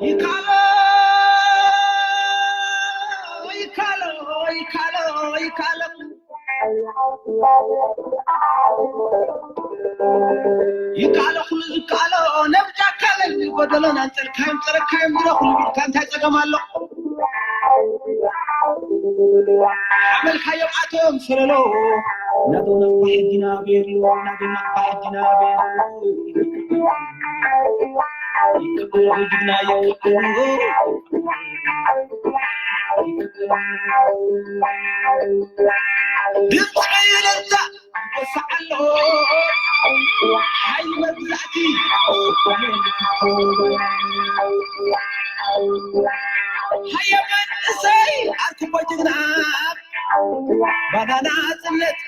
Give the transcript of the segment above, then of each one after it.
ይካሎ ይካሎ ይካሎ ይካሎ ይካሎ ኩሉ ዝካሎ ነብጃካ ለል ጎደሎን ኣንጸርካዮም ጸረካዮም ድረ ኩሉ ቢልካ እንታይ ጸገም ኣሎ? ሓመልካዮም ኣቶም ሰለሎ ናዶና ሕጊና ቤሎ ናዶና ሕጊና ቤሎ ይካሎ ጅግና ይካሎ ድምፂ ዕልልታ ይወስዓሎ ሓይሊ መግዛእቲ ሃየ መንእሰይ ኣርክቦ ጅግና ባናና ጽነት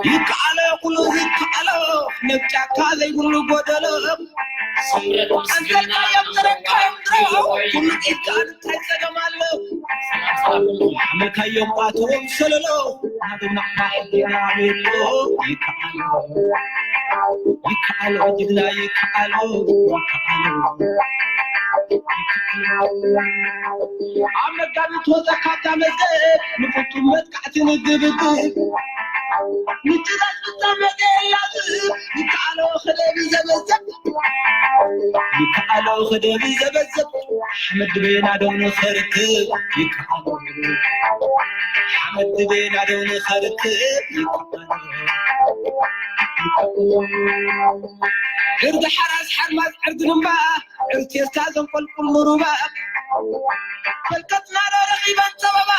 ይከኣሎ ኩሉ ይከኣሎ ነብጫካ ዘይብሉ ጎደሎ ስምረት ምስግና ኣንተርካዮም ተረካዮም ድሮ ኩሉ ይከኣል እንታይ ጸገም ኣሎ ሓመልካዮም ኣቶም ሰለሎ ናብና ሕጊና ቤሎ ይከኣሎ ይከኣሎ ጅግና ይከኣሎ ይከኣሎ ኣብ መጋቢት ወፀ ካብታ መዝገብ ንፍጹም መጥቃዕቲ ንግብግብ ንጭራሽ ፍጻመ ዘየላዝብ ይከኣሎ ክደብ ዘበዘብ ይከኣሎ ክደብ ዘበዘብ ኣሕመድ ቤና ዶ ንኽርክብ ይከኣሎ ኣሕመድ ቤና ዶ ንኽርክብ ይከኣሎ ዕርዲ ሓራስ ሓርማዝ ዕርዲ ልምባ ዕርቴስታ ዘንቆልቁል ምሩባ ፈልቀትና ዶ ረኺበን ሰበባ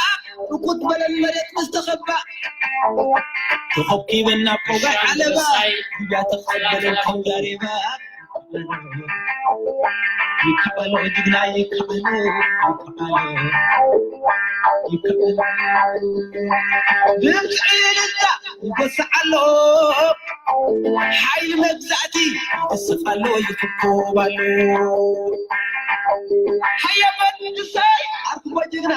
ርኩት በለን መሬት ምስ ተኸባ ተኸብኪበን ናብ ቆጋይ ዓለባ ጉያ ተቐበለን ከም ጋሬባ ይከኣሎ ጅግና ይከኣሎ ይከኣሎ ይከኣሎ ድምፂ ዕልልታ ይወስዓሎ ሓይሊ መግዛእቲ ይስፋሎ ይፍኮባሎ ሃየ መንእሰይ ኣርክቦ ጅግና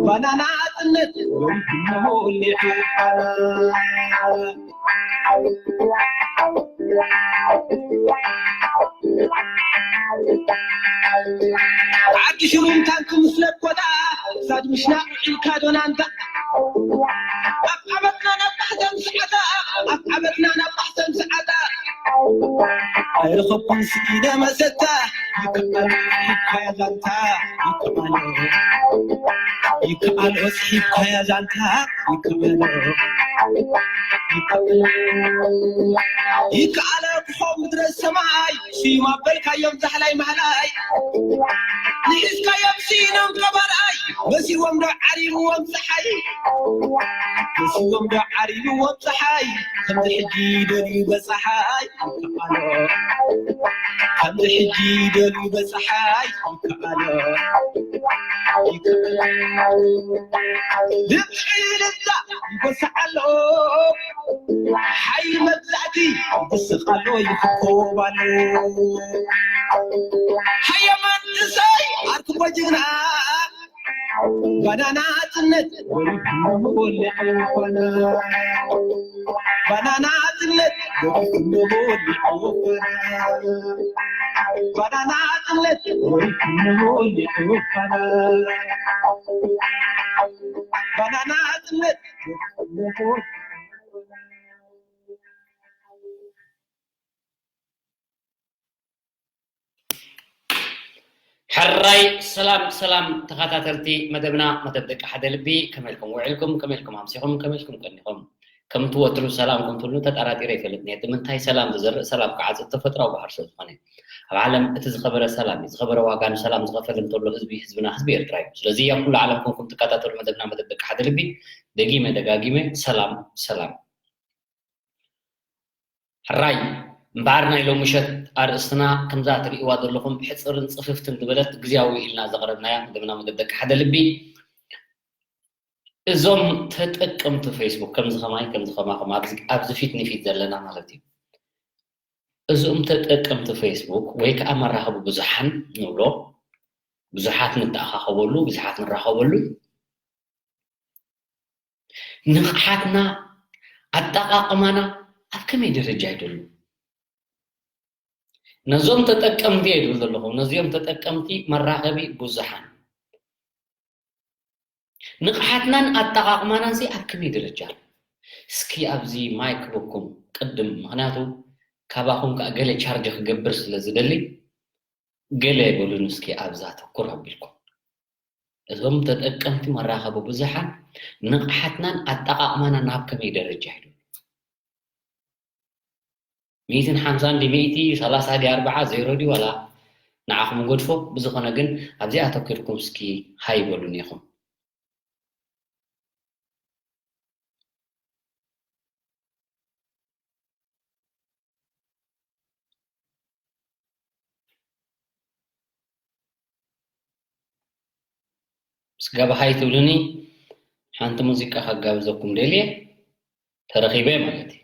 ባናና ጽነት ወይትነሞ ሊዑ ዓዲ ሽሩም ታንክ ምስ ለኮታ ክሳድ ምሽናቕ ውዒልካ ዶናንታ ኣብ ዓመትና ናብ ማሕዘን ሰዓታ ኣብ ዓመትና ናብ ማሕዘን ሰዓታ ኣይረኸብኩን ስኢነ መሰታ ይከኣል ይካያ ዛንታ ይከኣል ይከኣል ኦስሒብካያ ዛንታ ይከኣል ይከኣል ይከኣል ክኾ ምድረ ሰማይ ስዩም ኣበልካዮም ዛሕላይ ማሕላይ ንሒዝካዮም ስኢኖም ገባርኣይ መሲዎም ዶ ዓሪብዎም ፀሓይ መሲዎም ዶ ዓሪብዎም ፀሓይ ከምዚ ሕጂ ደልዩ በፀሓይ ይከኣሎ ከምዚ ሕጂ ደልዩ በፀሓይ ይከኣሎ ይከኣሎ ድምፂ ልዛ ይጎስዓሎ ሓይሊ መግዛእቲ ይስቕ ኣሎ ይፍኮብ ኣሎ ሃየ መንእሰይ ኣርክቦ ጅግና ባናና ጽነት ባናና ጽነት ባናና ጽነት ባናና ጽነት ሕራይ ሰላም ሰላም ተኸታተልቲ መደብና መደብ ደቂ ሓደ ልቢ ከመልኩም ውዕልኩም ከመልኩም ኣምሲኹም ከመልኩም ቀኒኹም ከምቲ ወትሩ ሰላም ከምትብሉ ተጠራጢረ ይፈልጥ ነየ ብምንታይ ሰላም ዝዘርእ ሰላም ክዓጽድ ተፈጥራዊ ባህር ስለ ዝኾነ ኣብ ዓለም እቲ ዝኸበረ ሰላም እዩ ዝኸበረ ዋጋ ንሰላም ዝኸፈል እንተሎ ህዝቢ ህዝብና ህዝቢ ኤርትራ እዩ ስለዚ ኣብ ኩሉ ዓለም ኮንኩም ትከታተሉ መደብና መደብ ደቂ ሓደ ልቢ ደጊመ ደጋጊመ ሰላም ሰላም ሕራይ እምበኣር ናይ ሎሚ ምሸት ኣርእስትና ከምዛ ትርእይዋ ዘለኹም ሕፅርን ፅፍፍትን ዝበለት ግዝያዊ ኢልና ዘቕረብናያ መደብና መደብ ደቂ ሓደ ልቢ እዞም ተጠቀምቲ ፌስቡክ ከምዚ ከማይ ከምዚ ከማኹም ኣብዚ ፊት ንፊት ዘለና ማለት እዩ እዞም ተጠቀምቲ ፌስቡክ ወይ ከዓ መራኸቢ ብዙሓን ንብሎ፣ ብዙሓት ንተኣኻኸበሉ፣ ብዙሓት ንራኸበሉ፣ ንቕሓትና፣ ኣጠቓቕማና ኣብ ከመይ ደረጃ ይደሉ? ነዞም ተጠቀምቲ እየ ዝብል ዘለኹ፣ ነዚኦም ተጠቀምቲ መራኸቢ ብዙሓን። ንቕሓትናን ኣጠቓቕማናን ሲ ኣብ ከመይ ደረጃ ኣሎ? እስኪ ኣብዚ ማይክ በኩም ቅድም፣ ምኽንያቱ ካባኹም ከኣ ገለ ቻርጅ ክገብር ስለ ዝደሊ፣ ገለ በሉን እስኪ ኣብዛ ተኩር ኣቢልኩም። እዞም ተጠቀምቲ መራኸቢ ብዙሓን ንቕሓትናን ኣጠቓቕማናን ናብ ከመይ ደረጃ ኢሉ? ሚእትን ሓምሳን ድዩ፣ ሚእቲ፣ ሰላሳ ድዩ፣ ኣርብዓ፣ ዜሮ ድዩ፣ ዋላ ንዓኹም ገድፎ። ብዝኾነ ግን ኣብዚኣ ኣተኲርኩም እስኪ ሃይ በሉኒ ኢኹም። ምስ ገባሃይ ትብሉኒ፣ ሓንቲ ሙዚቃ ከጋብዘኩም ደልየ፣ ተረኺበ ማለት እዩ።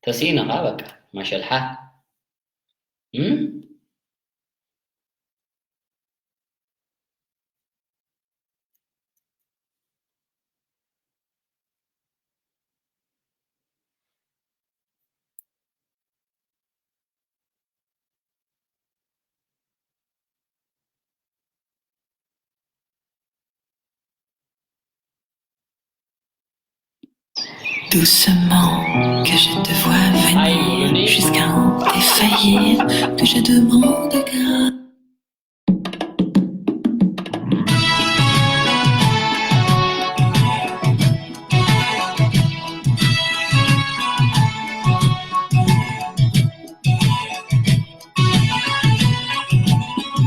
ተስኢነ ኸዓ በቃ፣ ማሸልሓ። እም? Doucement, que je te vois venir jusqu'à en défaillir, que je demande à grâce.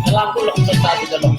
ሰላም ኩልኹም ተሳትፉ ዘለኹም።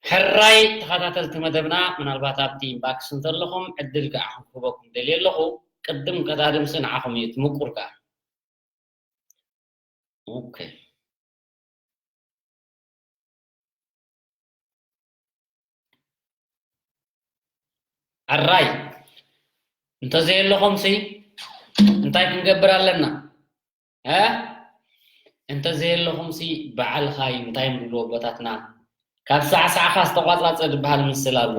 ሕራይ ተኸታተልቲ መደብና፣ ምናልባት ኣብቲ ኢንባክስ እንተለኹም ዕድል ከዓ ክህበኩም ደልየ ኣለኹ። ቅድም ቀዳድምሲ ንዓኹም እዩ፣ ትምቁር ከዓ። ኦኬ። ሕራይ እንተዘየለኹምሲ እንታይ ክንገብር ኣለና? እ? እንተዘየለኹምሲ በዓልኻ እዩ፣ እንታይ እዮም ዝብሉ ኣቦታትና? ካብ ሳዕሳዕኻ ዝተቋጻጸ ዝበሃል ምስል ኣሎ።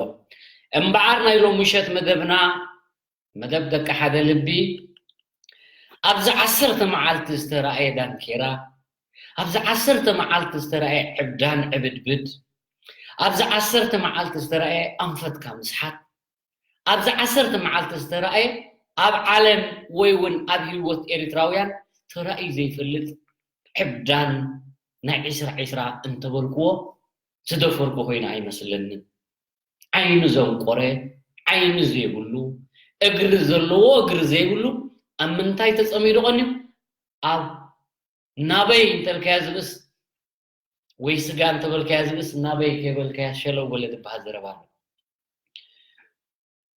እምበኣር ናይ ሎሚ ምሸት መደብና፣ መደብ ደቂ ሓደ ልቢ፣ ኣብዚ ዓሰርተ መዓልቲ ዝተራእየ ዳንኬራ፣ ኣብዚ ዓሰርተ መዓልቲ ዝተራእየ ዕብዳን ዕብድብድ፣ ኣብዚ ዓሰርተ መዓልቲ ዝተራእየ ኣንፈትካ ምስሓት፣ ኣብዚ ዓሰርተ መዓልቲ ዝተራእየ ኣብ ዓለም ወይ እውን ኣብ ህይወት ኤርትራውያን ተራእዩ ዘይፈልጥ ዕብዳን ናይ ዒስራ ዒስራ እንተበልክዎ ዝደፈርኩ ኮይኑ ኣይመስለንን። ዓይኑ ዘንቆረ፣ ዓይኑ ዘይብሉ፣ እግሪ ዘለዎ እግሪ ዘይብሉ፣ ኣብ ምንታይ ተጸሚዱ ቀንዩ? ኣብ ናበይ እንተልካያ ዝብእስ ወይ ስጋ እንተበልካያ ዝብእስ፣ ናበይ ከይበልካያ ሸለው በለ ዝበሃል ዘረባ ኣሎ።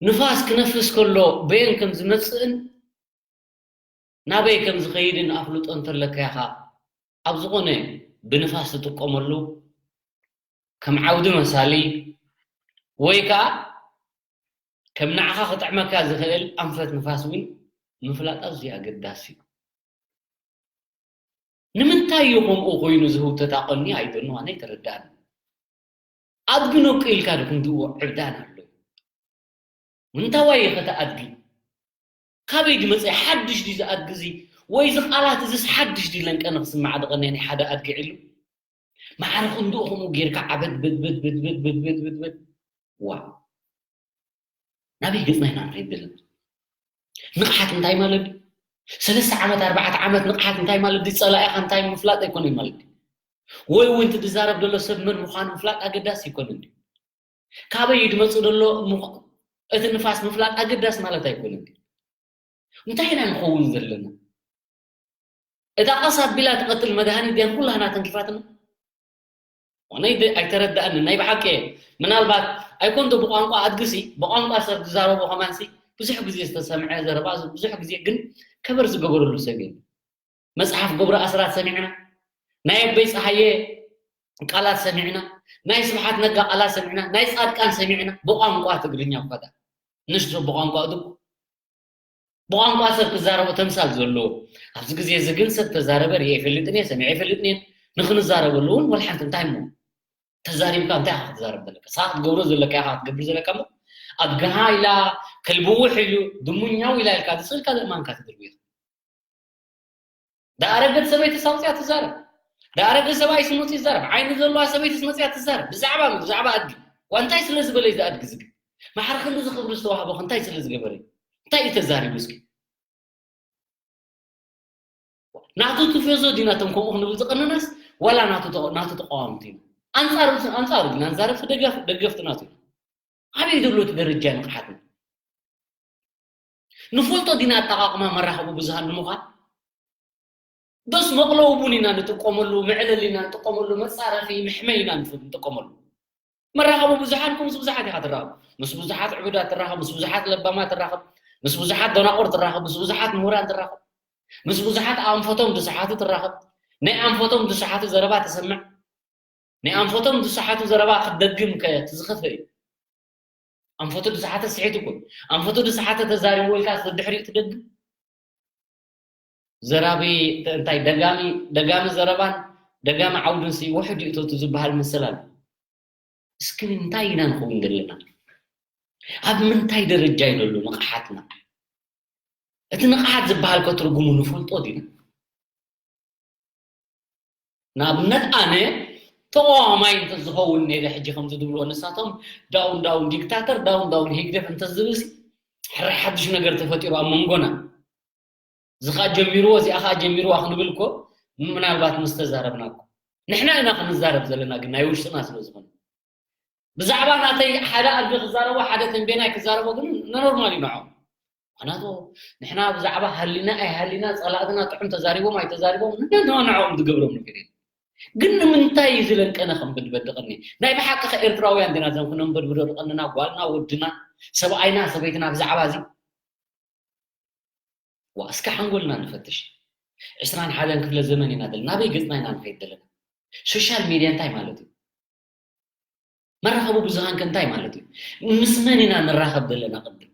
ንፋስ ክነፍስ ከሎ በየን ከም ዝመጽእን ናበይ ከም ዝኸይድን ኣፍልጦ እንተለካ ኢኻ ኣብ ዝኾነ ብንፋስ ትጥቀመሉ ከም ዓውዲ መሳሊ ወይ ከዓ ከም ንዓኻ ክጥዕመካ ዝኽእል ኣንፈት ንፋስ እውን ምፍላጥ ኣዝዩ ኣገዳሲ እዩ። ንምንታይ እዩ ከምኡ ኮይኑ ዝህውተታ ቀኒ ኣይደንዋን ኣይተረዳእን። ኣድጊ ነቁ ኢልካ ድኩም ድዎ ዕብዳን ኣሎ። ምንታዋይ ይኸተ ኣድጊ ካበይ ድመፀ ሓድሽ ድዩ ዝኣድጊ እዚ ወይ እዚ ቃላት እዚስ ሓድሽ ድዩ ለንቀነ ክስማዕ ድቐነ ናይ ሓደ ኣድጊ ዒሉ ማዕረ ክንድኡ ከምኡ ጌርካ ዓበድ በድበድ በድበድ በድበድ በድበድ ዋ ናበይ ገፅና ኢና ንኸይድ ዘለና ንቕሓት እንታይ ማለት ድዩ ሰለስተ ዓመት ኣርባዕተ ዓመት ንቕሓት እንታይ ማለት ድዩ ፀላኢኻ እንታይ ምፍላጥ ኣይኮነን ማለት ድዩ ወይ እውን ትዛረብ ዘሎ ሰብ መን ምዃኑ ምፍላጥ ኣገዳሲ ይኮነን ድዩ ካበይ ድመፅእ ዘሎ እቲ ንፋስ ምፍላጥ ኣገዳሲ ማለት ኣይኮነን ድዩ እንታይ ኢና ንኸውን ዘለና እታ ቀስ ኣቢላ ትቐትል መድሃኒት ድያን ኩላህና ተንኪፋትና ዋነይ ኣይተረዳእኒ ናይ ብሓቂ ምናልባት ኣይኮንቶ ብቋንቋ ኣድግሲ ብቋንቋ ሰብ ዝዛረቦ ከማንሲ ብዙሕ ግዜ ዝተሰምዐ ዘረባ ብዙሕ ግዜ ግን ከበር ዝገበረሉ ሰብ የለ መፅሓፍ ገብረ ኣስራት ሰሚዕና ናይ ኣበይ ፀሃየ ቃላት ሰሚዕና ናይ ስብሓት ነጋ ቃላት ሰሚዕና ናይ ፃድቃን ሰሚዕና ብቋንቋ ትግርኛ ፈዳ ንሱ ብቋንቋ ድቁ ብቋንቋ ሰብ ክዛረቦ ተምሳል ዘለዎ ኣብዚ ግዜ እዚ ግን ሰብ ተዛረበ ርየ ይፈልጥን እየ ሰሚዐ ይፈልጥን እየ ንክንዛረበሉ እውን ወላ ሓንቲ እንታይ እሞ ተዛሪብካ እንታይ ኢኻ ክትዛረብ ዘለካ ስኻ ክትገብሮ ዘለካ ኢኻ ክትገብር ዘለካ እሞ ኣብ ገሃ ኢላ ከልብውሕ ኢሉ ድሙኛው ኢላ ኢልካ ዝስእልካ ዘእማንካ ትድርብ ኢኻ ዳኣረገት ሰበይቲ ሳውፅያ ትዛረብ ዳኣረገ ሰብኣይ ስሙት ይዛረብ ዓይኒ ዘለዋ ሰበይቲ ስመፅያ ትዛረብ ብዛዕባ ብዛዕባ ኣድጊ ዋንታይ ስለ ዝበለ እዚ ኣድጊ ዝግ ማሕረ ክንዲ ዝኽብሪ ዝተዋህቦ እንታይ ስለ ዝገበረ እንታይ እዩ ተዛሪቡ እስኪ ናቱ ትፈዞ ዲና ቶም ከምኡ ክንብል ዝቐነናስ ዋላ ናቱ ተቃዋምቲ ኢና ኣንፃሩ ኣንፃሩ ዲና ንዛረብ ደገፍቲ ናቱ ኢና ኣበይ ዘሎ እቲ ደረጃ ንቕሓት ንፈልጦ ዲና ኣጠቓቕማ መራኸቢ ብዙሃን ንምዃን ዶስ መቕለዊ ቡን ኢና ንጥቀመሉ፣ መዕለሊ ኢና ንጥቀመሉ፣ መፃረፊ መሕመይ ኢና ንጥቀመሉ። መራኸቢ ብዙሓን ከምዚ ብዙሓት ኢኻ ትራኸብ። ምስ ብዙሓት ዕቡዳት ትራኸብ፣ ምስ ብዙሓት ለባማት ትራኸብ፣ ምስ ብዙሓት ደናቑር ትራኸብ፣ ምስ ብዙሓት ምሁራን ትራኸብ፣ ምስ ብዙሓት ኣንፈቶም ዝሰሓቱ ትራኸብ፣ ናይ ኣንፈቶም ዝሰሓቱ ዘረባ ትሰምዕ፣ ናይ ኣንፈቶም ዝሰሓቱ ዘረባ ክትደግም ከ ትዝኸፈ እዩ። ኣንፈቱ ዝሰሓተ ስሒት እኮ ኣንፈቱ ዝሰሓተ ተዛሪቡ ወልካ ድሕሪኡ ትደግም ዘራቢ እንታይ ደጋሚ ደጋሚ ዘረባን ደጋሚ ዓውድን ሲ ውሕድ ይእቶቱ ዝበሃል መሰል ኣሎ እስኪ እንታይ ኢና ንኸውን ዘለና ኣብ ምንታይ ደረጃ እዩ ዘሎ ንቕሓትና እቲ ንቕሓት ዝበሃል ከ ትርጉሙ ንፈልጦ ዲና ንኣብነት ኣነ ተቃዋማይ እንተዝኸውን ነይረ ሕጂ ከምዚ ዝብልዎ ንሳቶም ዳውን ዳውን ዲክታተር ዳውን ዳውን ሂግደፍ እንተዝብል ሕራይ ሓድሽ ነገር ተፈጢሩ ኣብ መንጎና እዚ ከዓ ጀሚርዎ እዚኣ ከዓ ጀሚርዋ ክንብል እኮ ምናልባት ምስ ተዛረብና እኮ ንሕና ኢና ክንዛረብ ዘለና ግን ናይ ውሽጥና ስለ ዝኾነ ብዛዕባ ናተይ ሓደ ኣድጊ ክዛረቦ ሓደ ተንቤናይ ክዛረቦ ግን ነኖርማል እዩ ንዖም ምክንያቱ ንሕና ብዛዕባ ሃሊና ኣይሃሊና ፀላእትና ጥዑም ተዛሪቦም ኣይተዛሪቦም ንዕኦም ዝገብሮም ነገር የለ ግን ንምንታይ እዩ ዝለንቀነ ከም ብድበድቐኒ ናይ ብሓቂ ከ ኤርትራውያን ዲና ዘንኩኖም በድብዶ ድቐንና ጓልና ወድና ሰብኣይና ሰበይትና ብዛዕባ እዚ ዋ እስከ ሓንጎልና ንፈትሽ ዕስራን ሓደን ክፍለ ዘመን ኢና ዘለና ናበይ ገፅና ኢና ንኸይድ ዘለና ሶሻል ሚድያ እንታይ ማለት እዩ መራኸቢ ብዙሃን ከ እንታይ ማለት እዩ ምስ መን ኢና ንራኸብ ዘለና ቅድም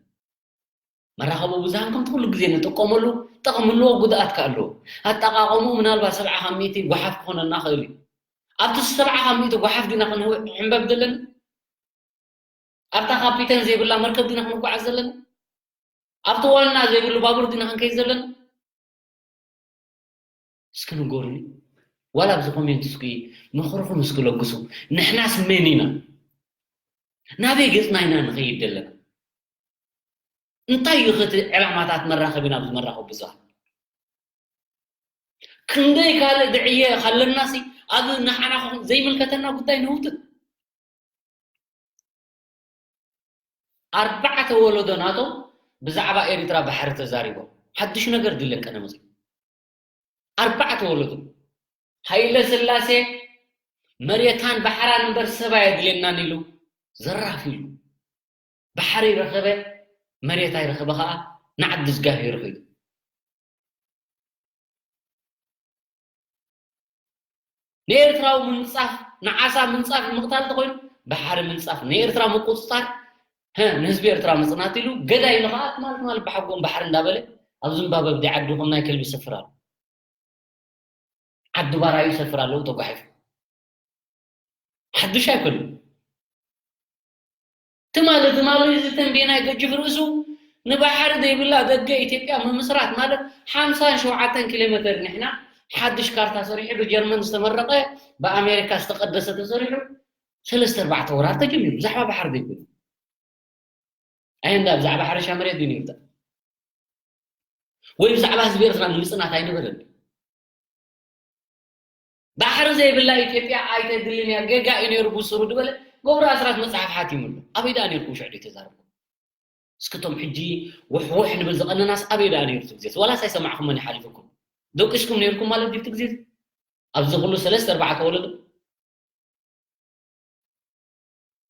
መራኸቢ ብዙሃን ከምቲ ኩሉ ግዜ ንጥቀመሉ ጠቕሚ ኣለዎ ጉድኣት ከ ኣለዎ ኣጠቓቐሙ ምናልባት ሰብዓ ካብ ሚእቲ ጓሓፍ ክኾነና ክእል እዩ ኣብቲ ሰብዓ ካብ ሚእቲ ጓሓፍ ዲና ክንሕንበብ ዘለና ኣብታ ካፒተን ዘይብላ መርከብ ዲና ክንጓዓዝ ዘለና ኣብቲ ዋና ዘይብሉ ባቡር ዲና ክንከይድ ዘለና እስኪ ንገሩኒ ዋላ ኣብዚ ኮሜንት እስኪ ምኽርኹም እስኪ ለግሱ ንሕናስ መን ኢና ናበይ ገፅና ኢና ንኸይድ ዘለና እንታይ እዩ ኸቲ ዕላማታት መራኸቢ ናብ ዝመራኸቡ ብዙሃን ክንደይ ካልእ ድዕየ ካለናሲ ኣብ ንሓና ዘይምልከተና ጉዳይ ንህውትት ኣርባዕተ ወለዶ ናቶም ብዛዕባ ኤሪትራ ባሕሪ ተዛሪቦም ሓድሽ ነገር ድለቀነ መፅኡ ኣርባዕተ ወለዶ ሃይለ ስላሴ መሬታን ባሕራን እምበር ሰብ ኣየድልየናን ኢሉ ዘራፍ ኢሉ ባሕሪ ረኸበ መሬት ኣይረኸበ ኸዓ ንዓዲ ዝጋሂሩ ኸይዱ። ንኤርትራዊ ምንጻፍ፣ ንዓሳ ምንጻፍ ምቕታል እንተኾይኑ፣ ባሕሪ ምንጻፍ፣ ንኤርትራ ምቁጽጻር፣ ሀ፣ ንህዝቢ ኤርትራ ምጽናት ኢሉ፣ ገዳይ ኢሉ ኸዓ ትማል ትማል ብሓጎም ባሕሪ እንዳበለ፣ ኣብ ዝምባበ ብደይ ዓዱ ከም ናይ ከልቢ ይሰፍር ኣሎ። ዓዲ ባራዩ ይሰፍር ኣለዉ ተጓሒፉ። ሓድሽ ኣይኮነን። ትማሊ ትማሊ እዚ ተንቤናይ ገጅፍ ርእሱ ንባሕሪ ዘይብላ ደገ ኢትዮጵያ ምምስራት ማለት ሓምሳን ሸውዓተን ኪሎ ሜተር ንሕና ሓድሽ ካርታ ሰሪሑ ብጀርመን ዝተመረቐ ብኣሜሪካ ዝተቐደሰ ተሰሪሑ ሰለስተ ኣርባዕተ ወራር ተጀሚሩ ብዛዕባ ባሕሪ ዘይኮነ ኣየ እንዳ ብዛዕባ ሓረሻ መሬት ድዩ ነይሩ ወይ ብዛዕባ ህዝቢ ኤርትራ ንምጽናት ኣይነበረን ባሕሪ ዘይብላ ኢትዮጵያ ኣይተድልን እያ ጌጋ እዩ ነይሩ ብስሩ ዝበለ ገብሩ ኣስራት መጽሓፍ ሓቲሙ ኣሎ ኣበይ ደኣ ነይርኩም ሽዑ ተዛረብኩም እስክቶም ሕጂ ውሕውሕ ንብል ዝቐነናስ ኣበይ ደኣ ነይሩ ግዜ ዋላስ ኣይሰማዕኩሞን ይሓሊፉኩም ደቂስኩም ነይርኩም ማለት ድዩ ግዜ ኣብዚ ኩሉ ሰለስተ ኣርባዕተ ወለዶ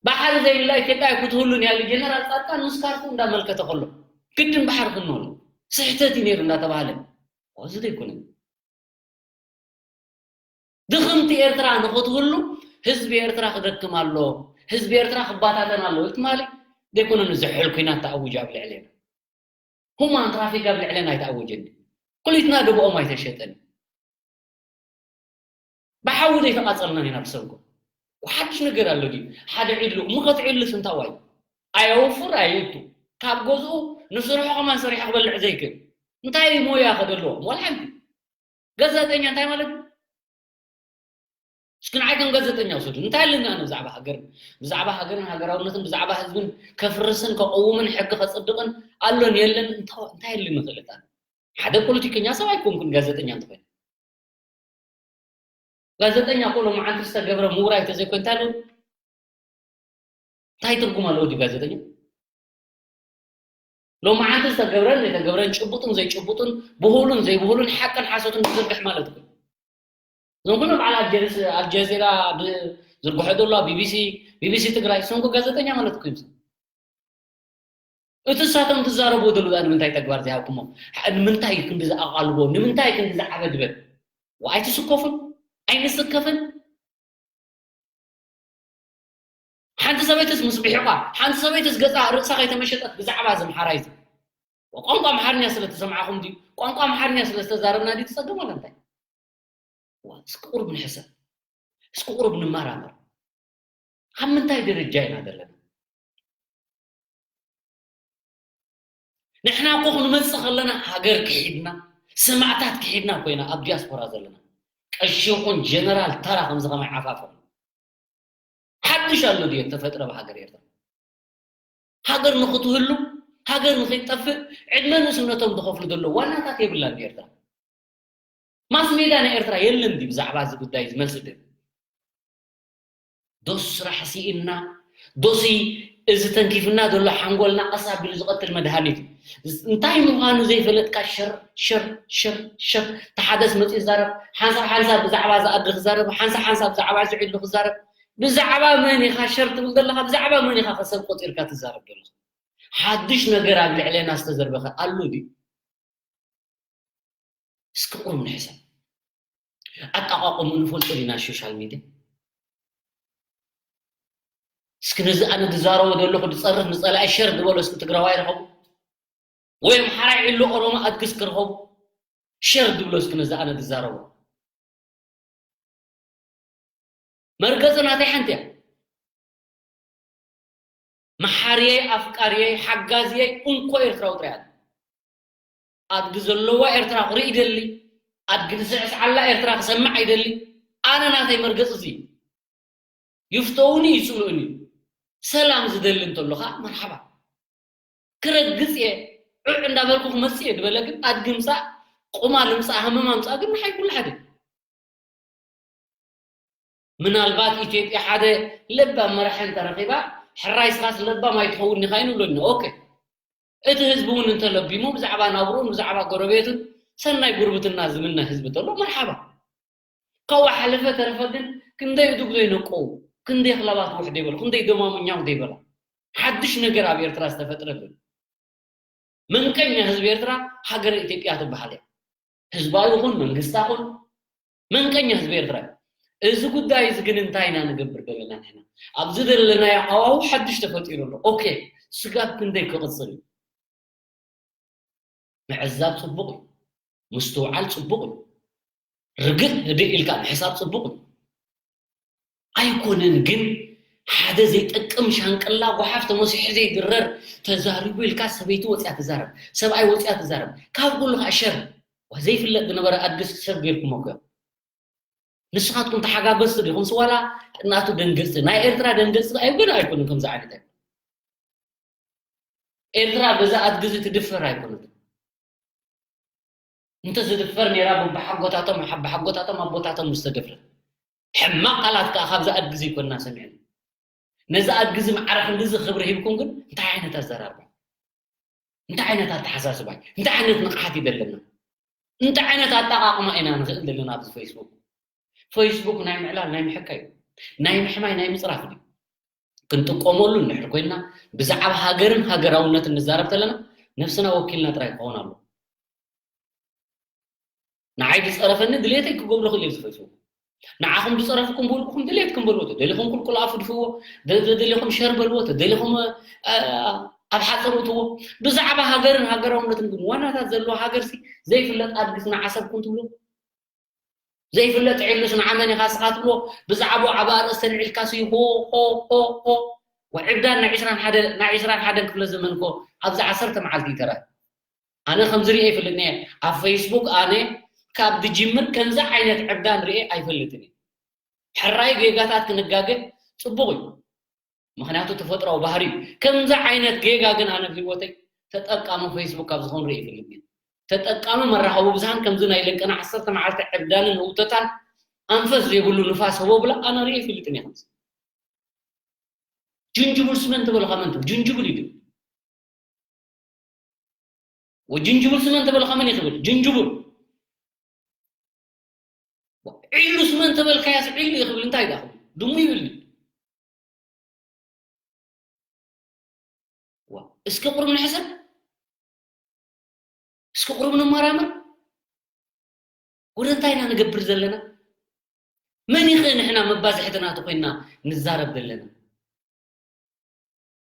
ባሕሪ ዘይብላ ኢትዮጵያ ኣይክትህሉን እያ ኢሉ ጀነራል ፃድቃን ምስ ካርቱ እንዳመልከተ ከሎ ግድን ባሕሪ ክንህሉ ስሕተት እዩ ነይሩ እንዳተባሃለ እዚ ዘይኮነ ድኽምቲ ኤርትራ ንኽትህሉ ህዝቢ ኤርትራ ክደክም ኣሎ ህዝቢ ኤርትራ ክባታተን ኣሎ ትማሊ ዘይኮነ ንዝሕል ኩናት ተኣውጅ ኣብ ልዕሌና ሁማን ትራፊክ ኣብ ልዕለና ኣይተኣወጀን ኩሊትና ደብኦም ኣይተሸጠን ብሓዊ ዘይተቓጸልናን ኢና ብሰንኮ ሓድሽ ነገር ኣሎ ድዩ ሓደ ዒሉ እሞ ከትዒሉስ እንታዋይ ኣየውፍር ኣየእቱ ካብ ገዝኡ ንስርሑ ከማን ሰሪሑ ክበልዕ ዘይክእል እንታይ ሞያ ከደልዎም ዋላ ሓንቲ ጋዜጠኛ እንታይ ማለት እዩ እስኪ ንዓይ ከም ጋዜጠኛ ውሰዱ እንታይ ኣለና ኣነ ብዛዕባ ሃገር ብዛዕባ ሃገርን ሃገራውነትን ብዛዕባ ህዝብን ከፍርስን ከቀውምን ሕጊ ከጽድቕን ኣሎን የለን እንታይ ኣለኒ ክእለት ኣነ ሓደ ፖለቲከኛ ሰብ ኣይኮንኩን ጋዜጠኛ እንተኮይነ ጋዜጠኛ እኮ ሎማዓንቲ ዝተገብረ ምውራይ ተዘይኮይንታ ሎ እንታይ ትርጉም ኣለዎ ድዩ ጋዜጠኛ ሎማዓንቲ ዝተገብረን ዘይተገብረን ጭቡጥን ዘይጭቡጥን ብሁሉን ዘይብሁሉን ሓቅን ሓሶትን ዝዝርግሕ ማለት እዩ እዞም ኩሎም በዓል ኣልጀዚራ ዝርግሖ ዘሎ ቢቢሲ ቢቢሲ ትግራይ እሶም ጋዜጠኛ ማለት እኮ ይምስ እቲ እሳቶም ትዛረብዎ ዘለዉ ኣ ንምንታይ ተግባር ዘይሃብኩሞ ንምንታይ ክንዲ ዝኣቓልቦ ንምንታይ ክንዲ ዝዓበድበድ ኣይትስከፉን ኣይንስከፍን ሓንቲ ሰበይትስ ምስ ብሒቋ ሓንቲ ሰበይትስ ገፃ ርእሳ ከይተመሸጠት ብዛዕባ እዚ ምሓራይ እዚ ቋንቋ ኣምሓርኛ ስለ ተሰምዓኹም ድዩ ቋንቋ ኣምሓርኛ ስለ ዝተዛረብና ድዩ ትፀገም ወላ እንታይ እስኪ ቁሩብ ንሕሰብ እስኪ ቁሩብ ንመራመር ኣብ ምንታይ ደረጃ ኢና ዘለና ንሕና እኮ ክንመፅእ ከለና ሃገር ክሒድና ሰማዕታት ክሒድና ኮይና ኣብ ዲያስፖራ ዘለና ቀሺ ይኹን ጀነራል ተራ ከምዚ ከማይ ዓፋፈር ሓድሽ ኣሎ ድዮ ተፈጥረ ብሃገር ኤርትራ ሃገር ንኽትህሉ ሃገር ንኽይጠፍእ ዕድመ ንእስነቶም ዝኸፍሉ ዘለዉ ዋናታት የብላን ኤርትራ ማስ ሜዳ ናይ ኤርትራ የለን ድዩ ብዛዕባ እዚ ጉዳይ እዚ መልሲ ድብ ዶስ ስራሕ ስኢንና ዶሲ እዚ ተንኪፍና ዘሎ ሓንጎልና ቀስ ኣቢሉ ዝቐትል መድሃኒት እዩ እንታይ ምዃኑ ዘይፈለጥካ ሸር ሸር ሸር ሸር ተሓደስ መፂኡ ይዛረብ ሓንሳብ ሓንሳብ ብዛዕባ ዝኣዲ ክዛረብ ሓንሳብ ሓንሳብ ብዛዕባ ዝዕሉ ክዛረብ ብዛዕባ መን ኢኻ ሸር ትብል ዘለኻ ብዛዕባ መን ኢኻ ከሰብ ቆፂርካ ትዛረብ ዘለኻ ሓድሽ ነገር ኣብ ልዕሌና ዝተዘርበኸ ኣሎ ድዩ እስኪ ቁሩብ ንሕሰብ ኣጠቓቕሙ ንፈልጦ ዲና ሶሻል ሚድያ እስኪ ነዚ ኣነ ዝዛረቦ ዘለኹ ዝፀርፍ ንፀላኢ ሸር ዝበሎ እስኪ ትግራዋይ ረኸቡ ወይ ኣምሓራይ ዕሎ ኦሮሞ ኣድግስ ክረኸቡ ሸር ዝብሎ እስኪ ነዚ ኣነ ዝዛረቦ መርገፂ ናተይ ሓንቲ እያ መሓርየይ ኣፍቃርየይ ሓጋዝየይ እንኮ ኤርትራዊ ጥራይ ኣለ ኣድጊ ዘለዋ ኤርትራ ክርኢ ይደሊ ኣድጊ ዝስዕስዓላ ኤርትራ ክሰምዕ ኣይደሊ ኣነ ናተይ መርገፂ እዚ ይፍተውኒ ይፅልኡኒ ሰላም ዝደሊ እንተሎ ከዓ መርሓባ ክረግፅ እየ ዑዕ እንዳበልኩ ክመፅእ እየ ዝበለ ግን ኣድጊ ምፃእ ቁማል ምፃእ ሃመማ ምፃእ ግን ንሓይ ኩሉ ሓደ ምናልባት ኢትዮጵያ ሓደ ለባም መራሒ እንተረኺባ ሕራይ ስኻስ ለባም ኣይትኸውን ኢኻ ይንብሎ ኦኬ እቲ ህዝቢ እውን እንተለቢሙ ብዛዕባ ናብርኡን ብዛዕባ ጎረቤቱን ሰናይ ጉርብትና ዝምነ ህዝቢ ተሎ መርሓባ ካብኡ ሓለፈ ተረፈ ግን ክንደይ እዱግ ዘይነቀው ክንደይ ክላባት ውሕ ደይበል ክንደይ ደማሙኛው ዘይበላ ሓድሽ ነገር ኣብ ኤርትራ ዝተፈጥረ ግን መንቀኛ ህዝቢ ኤርትራ ሃገረ ኢትዮጵያ ትበሃል እያ። ህዝባ ይኹን መንግስታ ይኹን መንቀኛ ህዝቢ ኤርትራ እዩ። እዚ ጉዳይ እዚ ግን እንታይ ኢና ንገብር ዘለና ንሕና? ኣብዚ ዘለናዮ ሃዋሁ ሓድሽ ተፈጢሩ ኣሎ። ኦኬ፣ ስጋብ ክንደይ ክቕጽል እዩ? ምዕዛብ ጽቡቕ እዩ። ምስትውዓል ጽቡቕ እዩ። ርግእ ህድእ ኢልካ ምሕሳብ ጽቡቕ እዩ። ኣይኮነን ግን ሓደ ዘይጠቅም ሻንቅላ ጓሓፍ ተመሲሑ ዘይድረር ተዛሪቡ ኢልካ ሰበይቲ ወፅያ ትዛረብ፣ ሰብኣይ ወፅያ ትዛረብ። ካብ ኩሉ ከዓ ሸር ዋ ዘይፍለጥ ዝነበረ ኣድግስ ሰብ ገይርኩሞ እኮ። ንስኻትኩም ተሓጋገዝቲ ዲኹም? ስዋላ ናቱ ደንገፅቲ፣ ናይ ኤርትራ ደንገፅቲ ኣዩ ግን ኣይኮኑን። ከምዚ ዓይነት ኣይ ኤርትራ በዛ ኣድግዚ ትድፈር ኣይኮነት። እንተ ዝድፈር ነይራ ብሓጎታቶም ብሓጎታቶም ኣቦታቶም ምስ ተደፍረ ሕማቕ ቃላት ከዓ ካብዛ ኣድግዚ ይኮንና ሰሚዕና። ነዚ ኣድግዚ ማዕረ ክንድዚ ክብሪ ሂብኩም ግን እንታይ ዓይነት ኣዘራርባ፣ እንታይ ዓይነት ኣተሓሳስባ፣ እንታይ ዓይነት ንቕሓት እዩ ዘለና? እንታይ ዓይነት ኣጠቓቕማ ኢና ንኽእል ዘለና ኣብዚ ፌስቡክ? ፌስቡክ ናይ ምዕላል ናይ ምሕካይ እዩ። ናይ ምሕማይ ናይ ምፅራፍ ድዩ? ክንጥቀመሉ እንድሕር ኮይንና ብዛዕባ ሃገርን ሃገራውነትን ንዛረብ ተለና ነብስና ወኪልና ጥራይ ክኸውን ኣሎ። ንዓይ ዝፀረፈኒ ድሌተይ ክገብሮ ክእል ዝፈትዎ ንዓኹም ዝፀረፍኩም ብውልቅኹም ድሌትኩም በልዎ፣ ተደሊኹም ቁልቁል ኣፉ ድፍዎ፣ ተደሊኹም ሸር በልዎ፣ ተደሊኹም ኣብ ሓፀር እትዎ። ብዛዕባ ሃገርን ሃገራውነትን ግን ዋናታት ዘለዎ ሃገር ሲ ዘይፍለጥ ኣድግስ ንዓሰብኩም ትብሎ ዘይፍለጥ ዒሉስ ንዓመን ኢኻ ስኻ ትብሎ። ብዛዕባ ዓብ ኣርእስተ ንዒልካ ሲ ሆ ሆ ሆ ሆ ወዕብዳን ናይ ዕስራን ሓደን ክፍለ ዘመን ኮ ኣብዚ ዓሰርተ መዓልቲ ይተረ ኣነ ከም ዝሪኦ ይፍልጥ ነየ ኣብ ፌስቡክ ኣነ ካብ ድጅምር ከምዚ ዓይነት ዕብዳን ርኤ ኣይፈልጥን እየ። ሕራይ ጌጋታት ክንጋገ ፅቡቕ እዩ፣ ምክንያቱ ተፈጥራዊ ባህሪ እዩ። ከምዚ ዓይነት ጌጋ ግን ኣነ ብህይወተይ ተጠቃሚ ፌስቡክ ካብ ዝኾን ርኤ ይፍልጥ እየ። ተጠቃሚ መራኸቢ ብዙሃን ከምዚ ናይ ለንቀና ዓሰርተ መዓልቲ ዕብዳንን ህውተታን ኣንፈት ዘይብሉ ንፋስ ህቦ ብላ ኣነ ርኤ ይፍልጥን እየ። ከምዚ ጅንጅብል ስመን ተበልኻ መን ትብል ጅንጅብል እዩ። ወጅንጅብል ስመን ተበልኻ መን ይኽብል ጅንጅብል ዒሉ ስመን ተበልካያስ ዒሉ ይኽብል እንታይ ዳ ድሙ ይብል እስኪ ቁሩብ ንሕሰብ እስኪ ቁሩብ ንመራመር ወደ እንታይ ኢና ንገብር ዘለና መን ይኸ ንሕና መባዝሕትና ተኮይና ንዛረብ ዘለና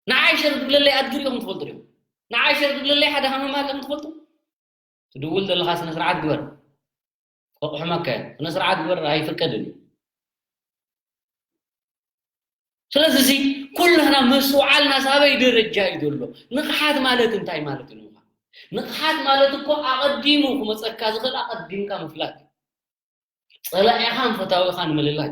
ንዓይ ሸር ዝብለለይ ኣድግር ኢኹም ትፈልጡ ዲኹም ንዓይ ሸር ዝብለለይ ሓደ ሃመማ ኣለኹም ትፈልጡ ትድውል ዘለኻ ስነ ስርዓት ግበር ከቑሕመካ እየ ስነ ስርዓት ግበር ኣይፍቀድን እዩ ስለዚ እዚ ኩላህና መስተውዓልና ሳበይ ደረጃ እዩ ዘሎ ንቕሓት ማለት እንታይ ማለት እዩ ንቕሓት ማለት እኮ ኣቐዲሙ ክመፀካ ዝኽእል ኣቐዲምካ ምፍላጥ እዩ ፀላኢኻን ፈታዊኻን ምልላይ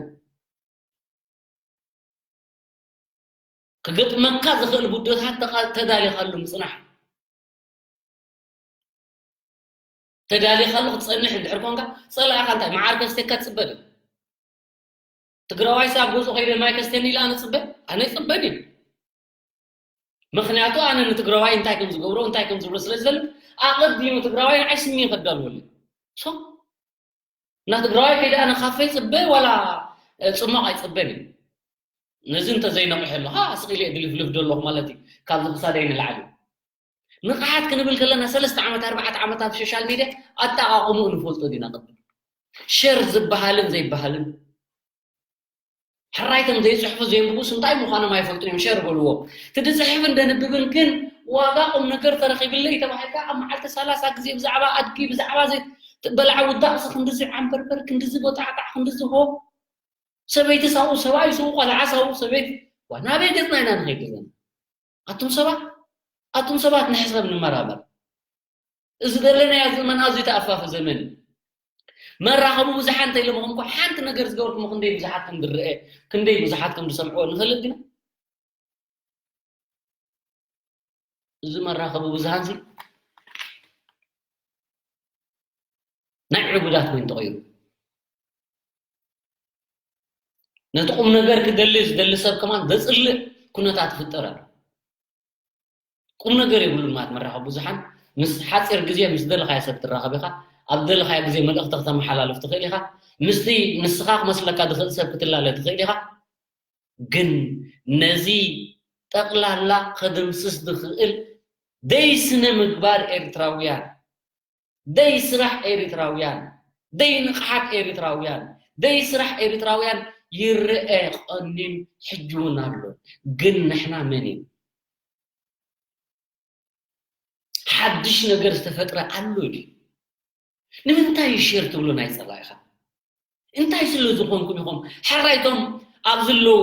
ክገጥመካ ዝኽእል ብድሆታት ተዳሊኻሉ ምፅናሕ ተዳሊኻሉ ክትፀንሕ እንድሕር ኮንካ ፀላኢኻ እንታይ መዓር ከስተካ ትፅበ ዶ ትግራዋይ ሰብ ኣብ ገዝኡ ከይደ ማይ ከስተኒ ኢለ ኣነ ፅበ ኣነ ፅበን እዩ ምክንያቱ ኣነ ንትግራዋይ እንታይ ከም ዝገብሮ እንታይ ከም ዝብሎ ስለ ዝፈልጥ ኣቐዲሙ ትግራዋይ ንዓይ ስሚ ከዳልወሉ ሶ እና ትግራዋይ ከይደ ኣነ ካፈ ይፅበ ዋላ ፅማቕ ኣይፅበን እዩ ነዚ እንተዘይነቕሐሉ ከዓ ስቕ ኢለ ድልፍልፍ ደለኹ ማለት እዩ ካብዚ ክሳደይ ንላዕሊ ንቕሓት ክንብል ከለና ሰለስተ ዓመት ኣርባዕተ ዓመት ኣብ ሶሻል ሚድያ ኣጠቓቕምኡ ንፈልጦ ዲና ቅድም ሸር ዝበሃልን ዘይበሃልን ሕራይቶም ዘይፅሕፉ ዘየንብቡስ እንታይ ምዃኖም ኣይፈልጡን እዮም ሸር በልዎ እቲ ዝፅሕፍን ደንብብን ግን ዋጋ ቁም ነገር ተረኺብለይ ተባሂልካ ኣብ መዓልቲ ሰላሳ ግዜ ብዛዕባ ኣድጊ ብዛዕባ በላዓ ውዳቕሲ ክንድዚ ዓንበርበር ክንድዚ ቦጣዕጣዕ ክንድዚ ሆ ሰበይቲ ሳቡ ሰብኣይ ስቡ ቆልዓ ሳቡ ሰበይቲ ዋ ናበይ ገፅና ኢና ንኸይድ ዘለና ኣቱም ሰባት ኣቱም ሰባት ንሕሰብ ንመራመር እዚ ዘለናዮ ዘመን ኣዝዩ ተኣፋፊ ዘመን እዩ መራኸቢ ብዙሓን እንተኢሎም እኮ ሓንቲ ነገር ዝገበርኩም ክንደይ ብዙሓት ከም ዝረአ ክንደይ ብዙሓት ከም ዝሰምዕዎ ንፈልጥ ዲና እዚ መራኸቢ ብዙሃን ሲ ናይ ዕቡዳት ኮይኑ ተቐይሩ ነቲ ቁም ነገር ክደሊ ዝደሊ ሰብ ከማን ዘፅልእ ኩነታት ይፍጠር ኣሎ ቁም ነገር የብሉን ማለት መራኸቢ ብዙሓን ምስ ሓፂር ግዜ ምስ ደለኻዮ ሰብ ትራኸብ ኢኻ ኣብ ደለኻዮ ግዜ መልእኽቲ ክተመሓላልፍ ትኽእል ኢኻ ምስቲ ንስኻ ክመስለካ ዝኽእል ሰብ ክትላለ ትኽእል ኢኻ ግን ነዚ ጠቕላላ ከድምስስ ዝኽእል ደይ ስነ ምግባር ኤርትራውያን፣ ደይ ስራሕ ኤርትራውያን፣ ደይ ንቕሓት ኤርትራውያን፣ ደይ ስራሕ ኤርትራውያን ይረአ ቀኒን ሕጂ እውን ኣሎ። ግን ንሕና መን ኢና? ሓድሽ ነገር ዝተፈጥረ ኣሎ ድዩ? ንምንታይ እዩ ሼር ትብሉ ናይ ጸላኢኻ? እንታይ ስለ ዝኾንኩም ኢኹም? ሕራይቶም ኣብ ዘለዉ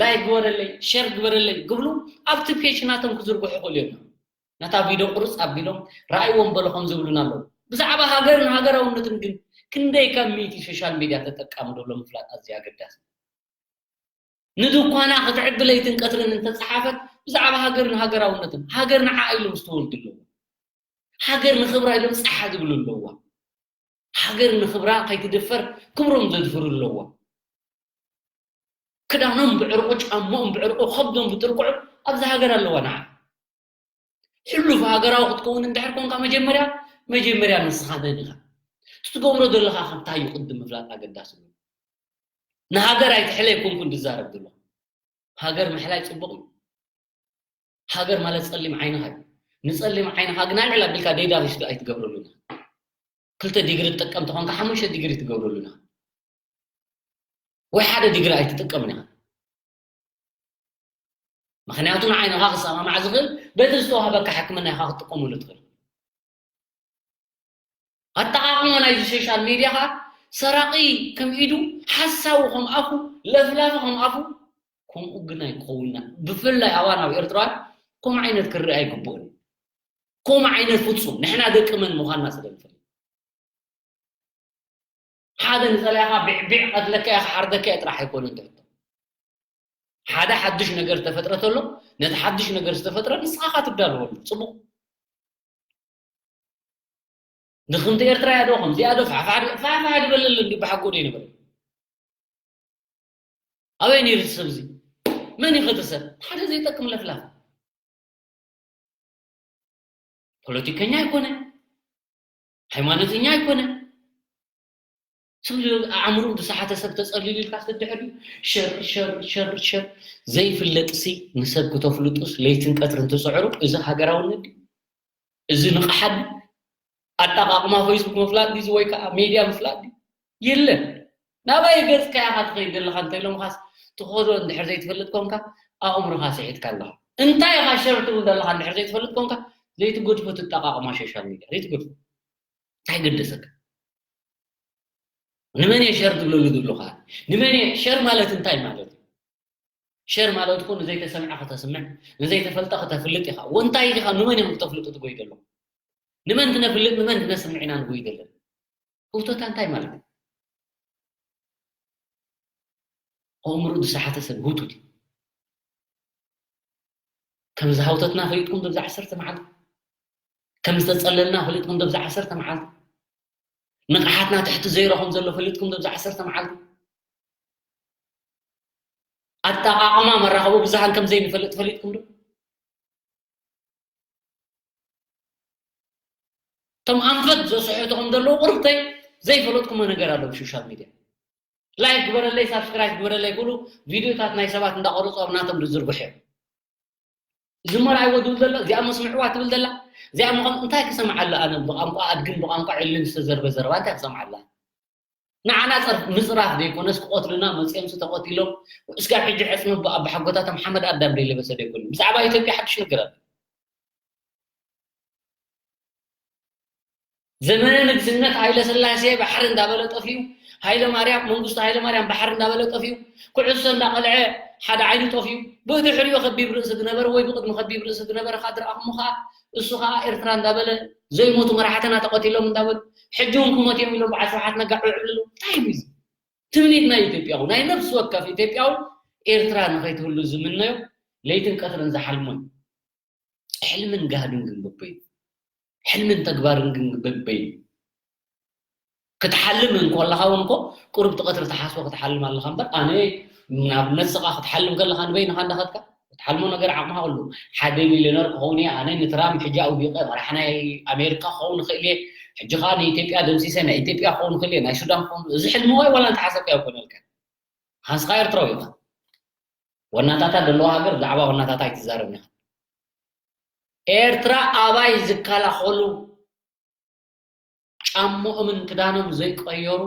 ላይክ ግበረለይ፣ ሼር ግበረለይ ክብሉ ኣብቲ ፔጅ ናቶም ክዝርግሑ ይኽእሉ እዮም። ነታ ቪድዮ ቁርጽ ኣቢሎም ረኣይዎም በሉ ከም ዝብሉና ኣለዉ። ብዛዕባ ሃገርን ሃገራውነትን ግን ክንደይ ካብ ሚእቲ ሶሻል ሚድያ ተጠቃሚ ደሎ ምፍላጥ ኣዝዩ ኣገዳሲ። ንድኳና ክትዕቢ ለይትን ቀትርን እንተጸሓፈት ብዛዕባ ሃገርን ሃገራውነትን፣ ሃገር ንዓ ኢሎም ዝተወልዱ ኣለዉ። ሃገር ንኽብራ ኢሎም ጸሓ ዝብሉ ኣለዋ። ሃገር ንኽብራ ከይትድፈር ክብሮም ዘድፍሩ ኣለዋ። ክዳኖም ብዕርቁ፣ ጫሞኦም ብዕርቁ፣ ከብዶም ብጥርቁዕ ኣብዛ ሃገር ኣለዋ። ንዓ ሕሉፍ ሃገራዊ ክትከውን እንድሕር ኮንካ መጀመርያ፣ መጀመርያ ንስኻ መን ኢኻ? እቲ ትገብሮ ዘለኻ ከምታይ እዩ ቅድም ምፍላጥ ኣገዳሲ እዩ። ንሃገር ኣይትሕለ ኣይኮንኩን ዝዛረብ ዘለኹ። ሃገር ምሕላይ ጽቡቕ እዩ። ሃገር ማለት ጸሊም ዓይንኻ እዩ። ንጸሊም ዓይንኻ ግን ኣልዕል ኣቢልካ ደይዳሪሽ ኣይትገብረሉን ኢኻ። ክልተ ዲግሪ ትጥቀም ተኾንካ ሓሙሽተ ዲግሪ ትገብረሉን ኢኻ። ወይ ሓደ ዲግሪ ኣይትጥቀምን ኢኻ። ምኽንያቱ ንዓይንኻ ክሰማማዕ ዝኽእል በቲ ዝተዋህበካ ሕክምና ኢኻ ክትጥቀመሉ ትኽእል። ኣጠቓቕማ ናይዚ ሶሻል ሜድያ ኸዓ ሰራቒ ከም ኢዱ፣ ሓሳዊ ከም ኣፉ፣ ለፍላፊ ከም ኣፉ፣ ከምኡ ግን ኣይክኸውንና። ብፍላይ ኣባና ኣብ ኤርትራውያን ከምኡ ዓይነት ክርአ ኣይግብኦን እዩ። ከምኡ ዓይነት ፍጹም ንሕና ደቂ መን ምዃንና ስለ ንፈልጥ። ሓደ ንጸላኢኻ ቢዕ ቢዕ ቀትለካ እየ ክሓርደካ እየ ጥራሕ ኣይኮነን ትሕቶ። ሓደ ሓድሽ ነገር ዝተፈጥረ ተሎ ነቲ ሓድሽ ነገር ዝተፈጥረ ንስኻ ኢኻ ትዳለወሉ። ጽቡቕ። ድኽምቲ ኤርትራ እያ ዶ ከምዚኣ ዶ ፋሕፋሕ ዶ ፋሕፋሕ ዝበለለ እንዲ ብሓጎ ዶ ይነበረ? ኣበይ ነይሩ እቲ ሰብ እዚ? መን እዩ እቲ ሰብ? ሓደ ዘይጠቅም ለፍላፍ። ፖለቲከኛ ኣይኮነ፣ ሃይማኖተኛ ኣይኮነ። ስም ኣእምሮ ዝሰሓተ ሰብ ተጸሊሉ ኢልካ ስድሕር ሸር ሸር ሸር ሸር ዘይፍለጥሲ ንሰብ ክተፍልጡስ ለይትን ቀትርን ትጽዕሩ። እዚ ሃገራውነት ድዩ? እዚ ንቕሓት ድዩ? ኣጠቓቕማ ፌስቡክ ምፍላጥ ድዩ? ወይ ከዓ ሜድያ ምፍላጥ ድዩ? የለን። ናባይ ገጽካ ኢኻ ትኸይድ ዘለኻ እንተኢሎምኻስ ትኸዶ እንድሕር ዘይትፈልጥ ኮንካ ኣእምሮኻ ስሒትካ ኣለኻ። እንታይ ኢኻ ሸር ትብል ዘለኻ እንድሕር ዘይትፈልጥ ኮንካ ዘይትገድፎ ትጠቓቕማ ሶሻል ሚድያ ዘይትገድፎ። እንታይ ገደሰካ? ንመን እየ ሸር ትብለሉ ዘለኻ? ንመን እየ ሸር ማለት እንታይ ማለት እዩ? ሸር ማለት እኮ ንዘይተሰምዐ ከተስምዕ፣ ንዘይተፈልጠ ከተፍልጥ ኢኻ። ወንታይ ኢኻ ንመን ኢኹም ክተፍልጡ ትጎይ ዘለኹም? ንመን ክነፍልጥ ንመን ክነስምዕ ኢና ንጎይ ዘለና? ህውተታ እንታይ ማለት እዩ? ኣእምሮ ዝሰሓተ ሰብ ህውቱት እዩ። ከም ዝሃውተትና ፈሊጥኩም ዶብ ዓሰርተ መዓልቲ? ከም ዝተጸለልና ፈሊጥኩም ዶብ ዓሰርተ መዓልቲ? ንቕሓትና ትሕቲ ዘይሮ ከም ዘሎ ፈሊጥኩም ዶብ ዓሰርተ መዓልቲ? ኣጠቓቕማ መራኸቢ ብዙሃን ከም ዘይንፈልጥ ፈሊጥኩም ዶ? እቶም ኣንፈት ዘስሕቱኹም ዘለዉ ቁርብተይ ዘይፈለጥኩሞ ነገር ኣሎ ብሶሻል ሚድያ። ላይክ ግበረለይ፣ ሳብስክራይብ ግበረለይ ክብሉ ቪድዮታት ናይ ሰባት እንዳቐረጹ ኣብ ናቶም ዝዝርግሑ እዮም። እዚ መርኣይዎ ዝብል ዘሎ፣ እዚኣ መስምዕዋ ትብል ዘላ፣ እዚኣ ምዃን እንታይ ክሰምዓሉ ኣነ ብቋንቋ ኣድግን ብቋንቋ ዕልን ዝተዘርበ ዘረባ እንታይ ክሰምዓላ? ንዓና ጸርፍ ምጽራፍ ዘይኮነስ ክቐትሉና መጺኦምሲ ተቐቲሎም እስካብ ሕጂ ሕጽሚ ኣቦሓጎታቶም ሓመድ ኣዳም ዘይለበሰ ዘይኮነ። ብዛዕባ ኢትዮጵያ ሓድሽ ነገር ኣሎ። ዘመነ ንግስነት ሃይለ ስላሴ ባሕሪ እንዳበለ ጠፊኡ፣ ሃይለ ማርያም መንግስቱ ሃይለ ማርያም ባሕሪ እንዳበለ ጠፊኡ፣ ኩዕሶ እንዳቐልዐ ሓደ ዓይኑ ጠፊኡ፣ ብድሕሪኡ ከቢብ ርእሲ ዝነበረ ወይ ብቕድሚ ከቢብ ርእሲ ዝነበረ ካድር ኣኽሙ ኸዓ እሱ ኸዓ ኤርትራ እንዳበለ ዘይሞቱ መራሕትና ተቐቲሎም እንዳበሉ ሕጂ እውን ክሞት እዮም ኢሎም በዓል ስብሓት ነጋ ዕዕ ይብሉ ኣለዉ። እንታይ እዩ እዚ? ትምኒት ናይ ኢትዮጵያዊ ናይ ነፍሲ ወከፍ ኢትዮጵያዊ ኤርትራ ንኸይትህሉ ዝምነዮ ለይትን ቀትርን ዝሓልሞ እዩ። ሕልምን ጋህድን ግን በበይ እዩ። ሕልምን ተግባርን ግን በበይ እዩ። ክትሓልም እንኮለኻ እውን እኮ ቁሩብ ትቐትሪ ትሓስቦ ክትሓልም ኣለኻ እምበር ኣነ ናብ ነስኻ ክትሓልም ከለኻ ንበይንኻ እንዳኸድካ ክትሓልሞ ነገር ዓቕምኻ ኩሉ ሓደ ሚልዮነር ክኸውን እየ ኣነ ንትራምፕ ሕጂ ኣውዲቐ መራሕ ናይ ኣሜሪካ ክኸውን ይኽእል እየ ሕጂ ከዓ ንኢትዮጵያ ደምሲሰ ናይ ኢትዮጵያ ክኸውን ይኽእል እየ ናይ ሱዳን ክኸውን እዚ ሕልሚ ወይ ዋላ እንተሓሰብካ ኣይኮነልካ ሃንስኻ ኤርትራዊ ኢኻ ወናታታ ዘለዋ ሃገር ብዛዕባ ወናታታ ኣይትዛረብን ኢኻ ኤርትራ ኣባይ ዝከላኸሉ ጫምኦምን ክዳኖም ዘይቀየሩ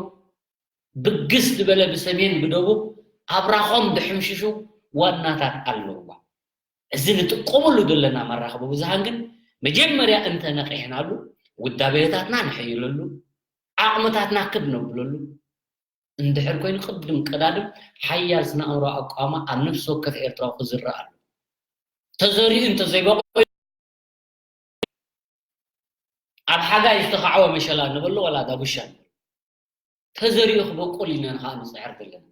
ብግስ ዝበለ ብሰሜን ብደቡብ ኣብራኾም ድሕምሽሹ ዋናታት ኣለውዋ። እዚ ንጥቀመሉ ዘለና መራኸቢ ብዙሃን ግን መጀመርያ እንተ ነቒሕናሉ ውዳቤታትና ንሕይለሉ፣ ዓቕምታትና ክብ ነብለሉ እንድሕር ኮይኑ ቅድም ቀዳድም ሓያል ስነ ኣእምሮ ኣቋማ ኣብ ነፍሲ ወከፍ ኤርትራዊ ክዝረእ ኣሎ። ተዘሪኡ እንተዘይበቑል ኣብ ሓጋይ ዝተኻዕወ መሸላ ንበሎ ዋላ ዳጉሻ ንበሎ። ተዘሪኡ ክበቁል ኢና ንኸዓ ንፅዕር ዘለና።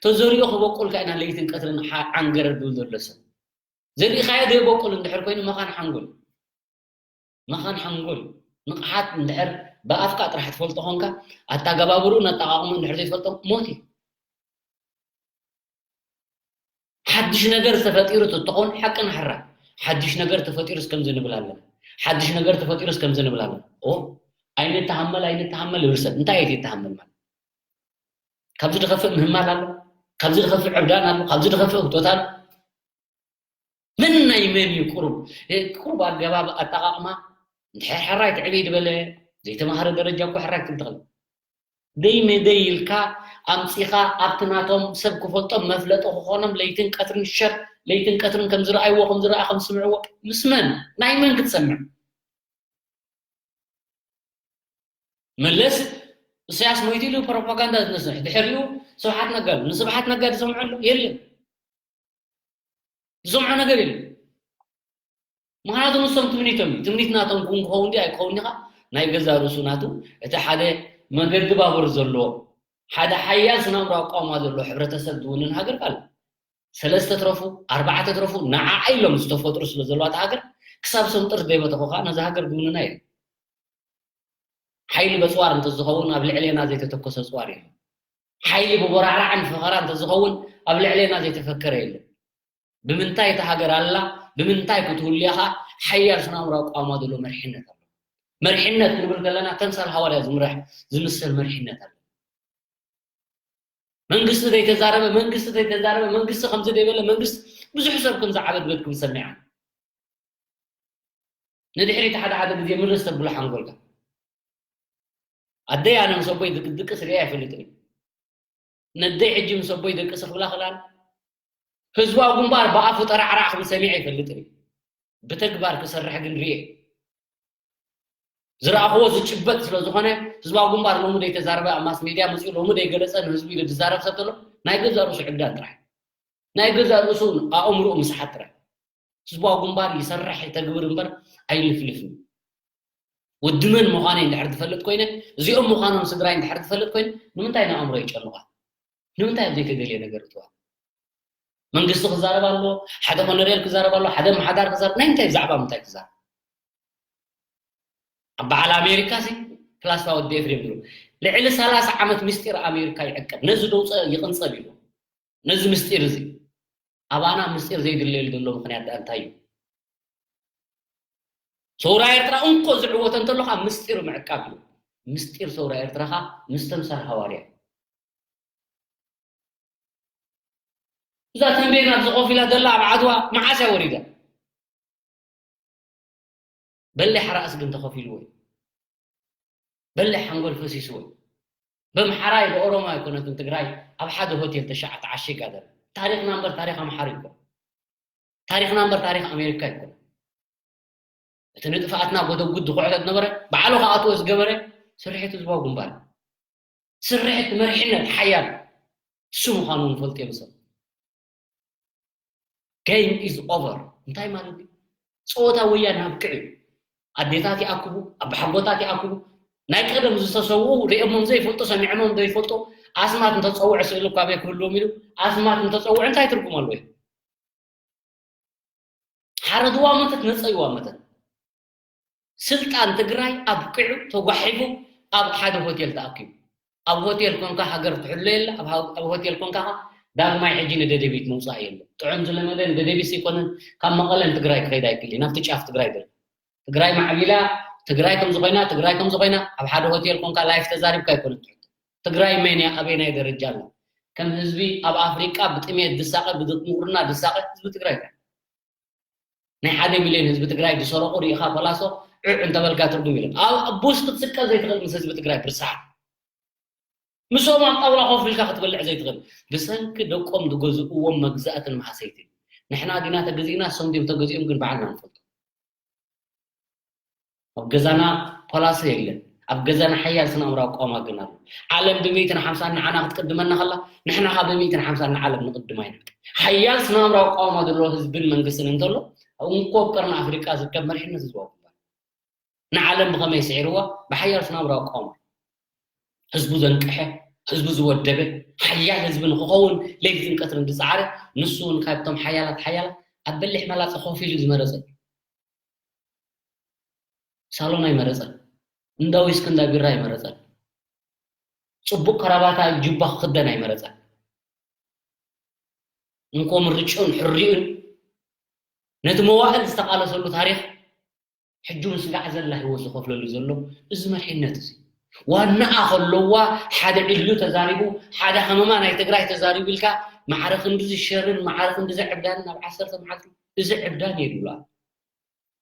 ተዘሪኡ ክበቁል ከዓ ኢና ለይትን ቀትርን ሓ- ዓንገረ ድብል ዘሎ ሰብ። ዘሪእኻዮ ዘይበቁል እንድሕር ኮይኑ መኻን ሓንጎል። መኻን ሓንጎል። ንቕሓት እንድሕር ብኣፍካ ጥራሕ ትፈልጦ ኾንካ ኣተገባብርኡ ነጠቓቕሙ እንድሕር ዘይትፈልጦ ሞት እዩ። ሓድሽ ነገር ተፈጢሩ ተትኾን ሓቅን ሕራይ ሓድሽ ነገር ተፈጢሩ እስከምዚ ንብል ኣለና። ሓድሽ ነገር ተፈጢሩ እስከምዚ ንብል ኣለና። ኦ ኣይንተሃመል ኣይንተሃመል ይብል ሰብ። እንታይ እዩ ይተሃመል ማለት? ካብዚ ዝኸፍእ ምህማል ኣሎ? ካብዚ ዝኸፍእ ዕብዳን ኣሎ? ካብዚ ዝኸፍእ ህቶት ኣሎ? መን ናይ መን እዩ ቅሩብ? ቁሩብ ኣገባብ ኣጠቓቕማ እንድሕር ሕራይ ትዕብይ ዝበለ ዘይተማሃረ ደረጃ እኮ ሕራይ ክትብል ትኽእል። ደይ መደይ ኢልካ ኣምጺኻ ኣብቲ ናቶም ሰብ ክፈልጦም መፍለጢ ክኾኖም ለይትን ቀትርን ሸር ለይትን ቀትርን ከም ዝረኣይዎ ከም ዝረኣ ከም ዝስምዕዎ ምስ መን ናይ መን ክትሰምዕ? መለስ እሰያስ ሞይቱ ኢሉ ፕሮፓጋንዳ ዝነስሕ ድሕሪኡ ስብሓት ነጋ ኣሎ። ንስብሓት ነጋ ዝሰምዖ ኣሎ የለን። ዝሰምዖ ነገር የለን። ምክንያቱ ንሶም ትምኒቶም እዩ። ትምኒት ናቶም ክውን ክኸውን ድዩ ኣይክኸውን ኢኻ ናይ ገዛ ርእሱ ናቱ እቲ ሓደ መገዲ ባቡር ዘለዎ ሓደ ሓያል ስናምሮ ኣቋማ ዘለዎ ሕብረተሰብ ዝውንን ሃገር ካል ሰለስተ ትረፉ ኣርባዕተ ትረፉ ንዓዓ ኢሎም ዝተፈጥሩ ስለ ዘለዋ እታ ሃገር ክሳብ ሰምጥር ደይበተኹ ከዓ ነዚ ሃገር ዝውንና እዮም። ሓይሊ በፅዋር እንተዝኸውን ኣብ ልዕሌና ዘይተተኮሰ ፅዋር የለን። ሓይሊ ብቦራዕራዕን ፈኸራ እንተዝኸውን ኣብ ልዕሌና ዘይተፈከረ የለን። ብምንታይ እታ ሃገር ኣላ ብምንታይ ክትህሉ ኢኻ ሓያል ስናምራዊ ቋማ ዘሎ መርሒነት ኣሎ። መርሒነት ክንብል ከለና ተምሳል ሃዋርያ ዝምራሕ ዝምሰል መርሒነት ኣሎ። መንግስቲ ዘይተዛረበ መንግስቲ ዘይተዛረበ መንግስቲ ከምዚ ዘይበለ መንግስቲ ብዙሕ ሰብ ከም ዝዓበድበድኩም ሰሚዓ ንድሕሪት ሓደ ሓደ ግዜ ምልስ ተብሎ ሓንጎልካ ኣደይ ኣነ ምስ ኣቦይ ድቅስ ሪኣ ኣይፈልጥን እዩ ነደይ ሕጂ ምስ ኣቦይ ደቅስ ክብላ ክላን ህዝባዊ ግንባር ብኣፉ ጠራዕራዕ ክብል ሰሚዐ ኣይፈልጥን እዩ ብተግባር ክሰርሕ ግን ርኤ ዝረኣኽዎ ዝጭበጥ ስለ ዝኾነ ህዝባዊ ግንባር ሎሚ ደይተዛረበ ኣብ ማስ ሜድያ መፅኡ ሎሚ ደይገለፀ ንህዝቡ ኢሉ ዝዛረብ ሰብ ተሎ ናይ ገዛ ርእሱ ዕብዳን ጥራሕ ናይ ገዛ ርእሱ ኣእምርኡ ምስሓት ጥራሕ ህዝባዊ ግንባር ይሰርሕ ይተግብር እምበር ኣይልፍልፍን ወዲ መን ምዃነይ እንድሕር ትፈልጥ ኮይነ እዚኦም ምዃኖም ስድራይ እንድሕር ትፈልጥ ኮይነ ንምንታይ ንኣእምሮ ይጨንቋ ንምንታይ ኣብ ዘይተደልየ ነገር እትዋ መንግስቲ ክዛረብ ኣሎ ሓደ ኮነሬል ክዛረብ ኣሎ ሓደ ኣመሓዳር ክዛረብ ናይ እንታይ ብዛዕባ ምንታይ ክዛረብ ኣብ በዓል ኣሜሪካ ሲ ፕላስታ ወዲ ኤፍሬም ዝብል ልዕሊ ሰላሳ ዓመት ምስጢር ኣሜሪካ ይዕቀብ ነዚ ደውፀ ይቕንፀብ ኢሉ ነዚ ምስጢር እዚ ኣባና ምስጢር ዘይድለየሉ ዘሎ ምክንያት ደኣ እንታይ እዩ ሰውራ ኤርትራ እንኮ ዝዕወተ እንተሎ ከዓ ምስጢር ምዕቃብ እዩ ምስጢር ሰውራ ኤርትራ ከዓ ምስ ተምሳል ሃዋርያ እዛ ተንቤን ኣብዚ ኮፍ ኢላ ዘላ ኣብ ዓድዋ መዓስ እያ ወሪዳ በሊሕ ራእሲ ግን ተኸፊልዎ እዩ በሊሕ ሓንጎል ፈሲስዎ እዩ በምሓራይ ብኦሮሞ ኣይኮነትን ትግራይ ኣብ ሓደ ሆቴል ተሸዓ ተዓሺጋ ዘላ ታሪኽና እምበር ታሪኽ ኣምሓሩ ይኮን ታሪኽና እምበር ታሪኽ ኣሜሪካ ይኮን እቲ ንጥፍኣትና ጎደጉድ ዝኮዕለት ነበረ ባዕሉ ከኣትዎ ዝገበረ ስርሒት ህዝባዊ ግንባር ስርሒት መርሒነት ሓያል እሱ ምዃኑ ንፈልጥ እዮም ሰብ game is over እንታይ ማለት እዩ ፀወታ ወያን ኣብቅዕ እዩ ኣዴታት ይኣክቡ ኣባሓጎታት ይኣክቡ ናይ ቀደም ዝተሰውኡ ርእዮሞም ዘይፈልጡ ሰሚዖሞም ዘይፈልጡ ኣስማት እንተፀውዑ ስእሊ እኳ በይ ክህልዎም ኢሉ ኣስማት እንተፀውዑ እንታይ ትርጉም ኣለዎ ሓረድዋ መተት ነፀይዋ መተት ስልጣን ትግራይ ኣብቂዑ ተጓሒፉ ኣብ ሓደ ሆቴል ተኣኪቡ ኣብ ሆቴል ኮንካ ሃገር ትሕሎ የለ ኣብ ሆቴል ኮንካ ዳግማይ ሕጂ ንደደቢት ምውፃእ የለ ጥዑም ዝለመደ ንደደቢት ዘይኮነን ካብ መቐለን ትግራይ ክኸይድ ኣይክእል ናብቲ ጫፍ ትግራይ ገለ ትግራይ ማዕቢላ ትግራይ ከምዚ ኮይና ትግራይ ከምዚ ኮይና ኣብ ሓደ ሆቴል ኮንካ ላይፍ ተዛሪብካ ኣይኮነን ትሕቶ ትግራይ መን እያ ኣበይናይ ደረጃ ኣላ ከም ህዝቢ ኣብ ኣፍሪቃ ብጥሜት ዝሳቐ ብድንቁርና ዝሳቐ ህዝቢ ትግራይ ናይ ሓደ ሚልዮን ህዝቢ ትግራይ ዝሰረቑ ርኢኻ ፖላሶ ዕዕ እንተበልካ ትርጉም የለን። ኣብ ውስጢ ክትስቀል ዘይትኽእል ምስ ህዝቢ ትግራይ ብርሳዕ። ምስኦም ኣብ ጣውላ ኮፍ ኢልካ ክትበልዕ ዘይትኽእል። ብሰንኪ ደቆም ዝገዝእዎም መግዛእትን ማህሰይትን። ንሕና ዲና ተገዚእና፣ እሶም ድዮም ተገዚኦም ግን ባዕልና ንፈልጦ። ኣብ ገዛና ፖላሶ የለን። ኣብ ገዛና ሓያል ስነ ኣእምራዊ ቃውማ ግን ኣሎ። ዓለም ብሚእትን ሓምሳን ንዓና ክትቅድመና ከላ፣ ንሕና ኸኣ ብሚእትን ሓምሳን ንዓለም ንቅድማ ኢና። ሓያል ስነ ኣእምራዊ ቃውማ ዘለዎ ህዝብን መንግስትን እንተሎ፣ እንኮ ኣብ ቀርኒ ኣፍሪቃ ዝርከብ መሪሕነት ህዝባዊ ግንባር። ንዓለም ብኸመይ ስዒርዋ? ብሓያል ስነ ኣእምራዊ ቃውማ። ህዝቡ ዘንቅሐ፣ ህዝቡ ዝወደበ፣ ሓያል ህዝቢ ንክኸውን ለይትን ቀትርን ዝጸዓረ፣ ንሱ እውን ካብቶም ሓያላት ሓያላት ኣብ በሊሕ መላጸ ኮፍ ኢሉ ዝመረጸ። ሳሎን ኣይመረጸን። እንዳ ዊስኪ እንዳ ቢራ ኣይመረጸን። ጽቡቕ ከራባታ ጁባ ክኽደን ኣይመረጸን። እንኮ ምርጭኡን ሕሪኡን ነቲ መዋእል ዝተቓለሰሉ ታሪኽ ሕጂ እውን ስጋዕ ዘላ ህይወት ዝኸፍለሉ ዘሎ እዚ መሪሕነት እዚ። ዋናኣ ከለዋ ሓደ ዕሉ ተዛሪቡ፣ ሓደ ሃመማ ናይ ትግራይ ተዛሪቡ ኢልካ ማዕረ ክንድዚ ሸርን ማዕረ ክንድዚ ዕብዳንን ኣብ ዓሰርተ መዓልቲ እዚ ዕብዳን እየ ዝብላ።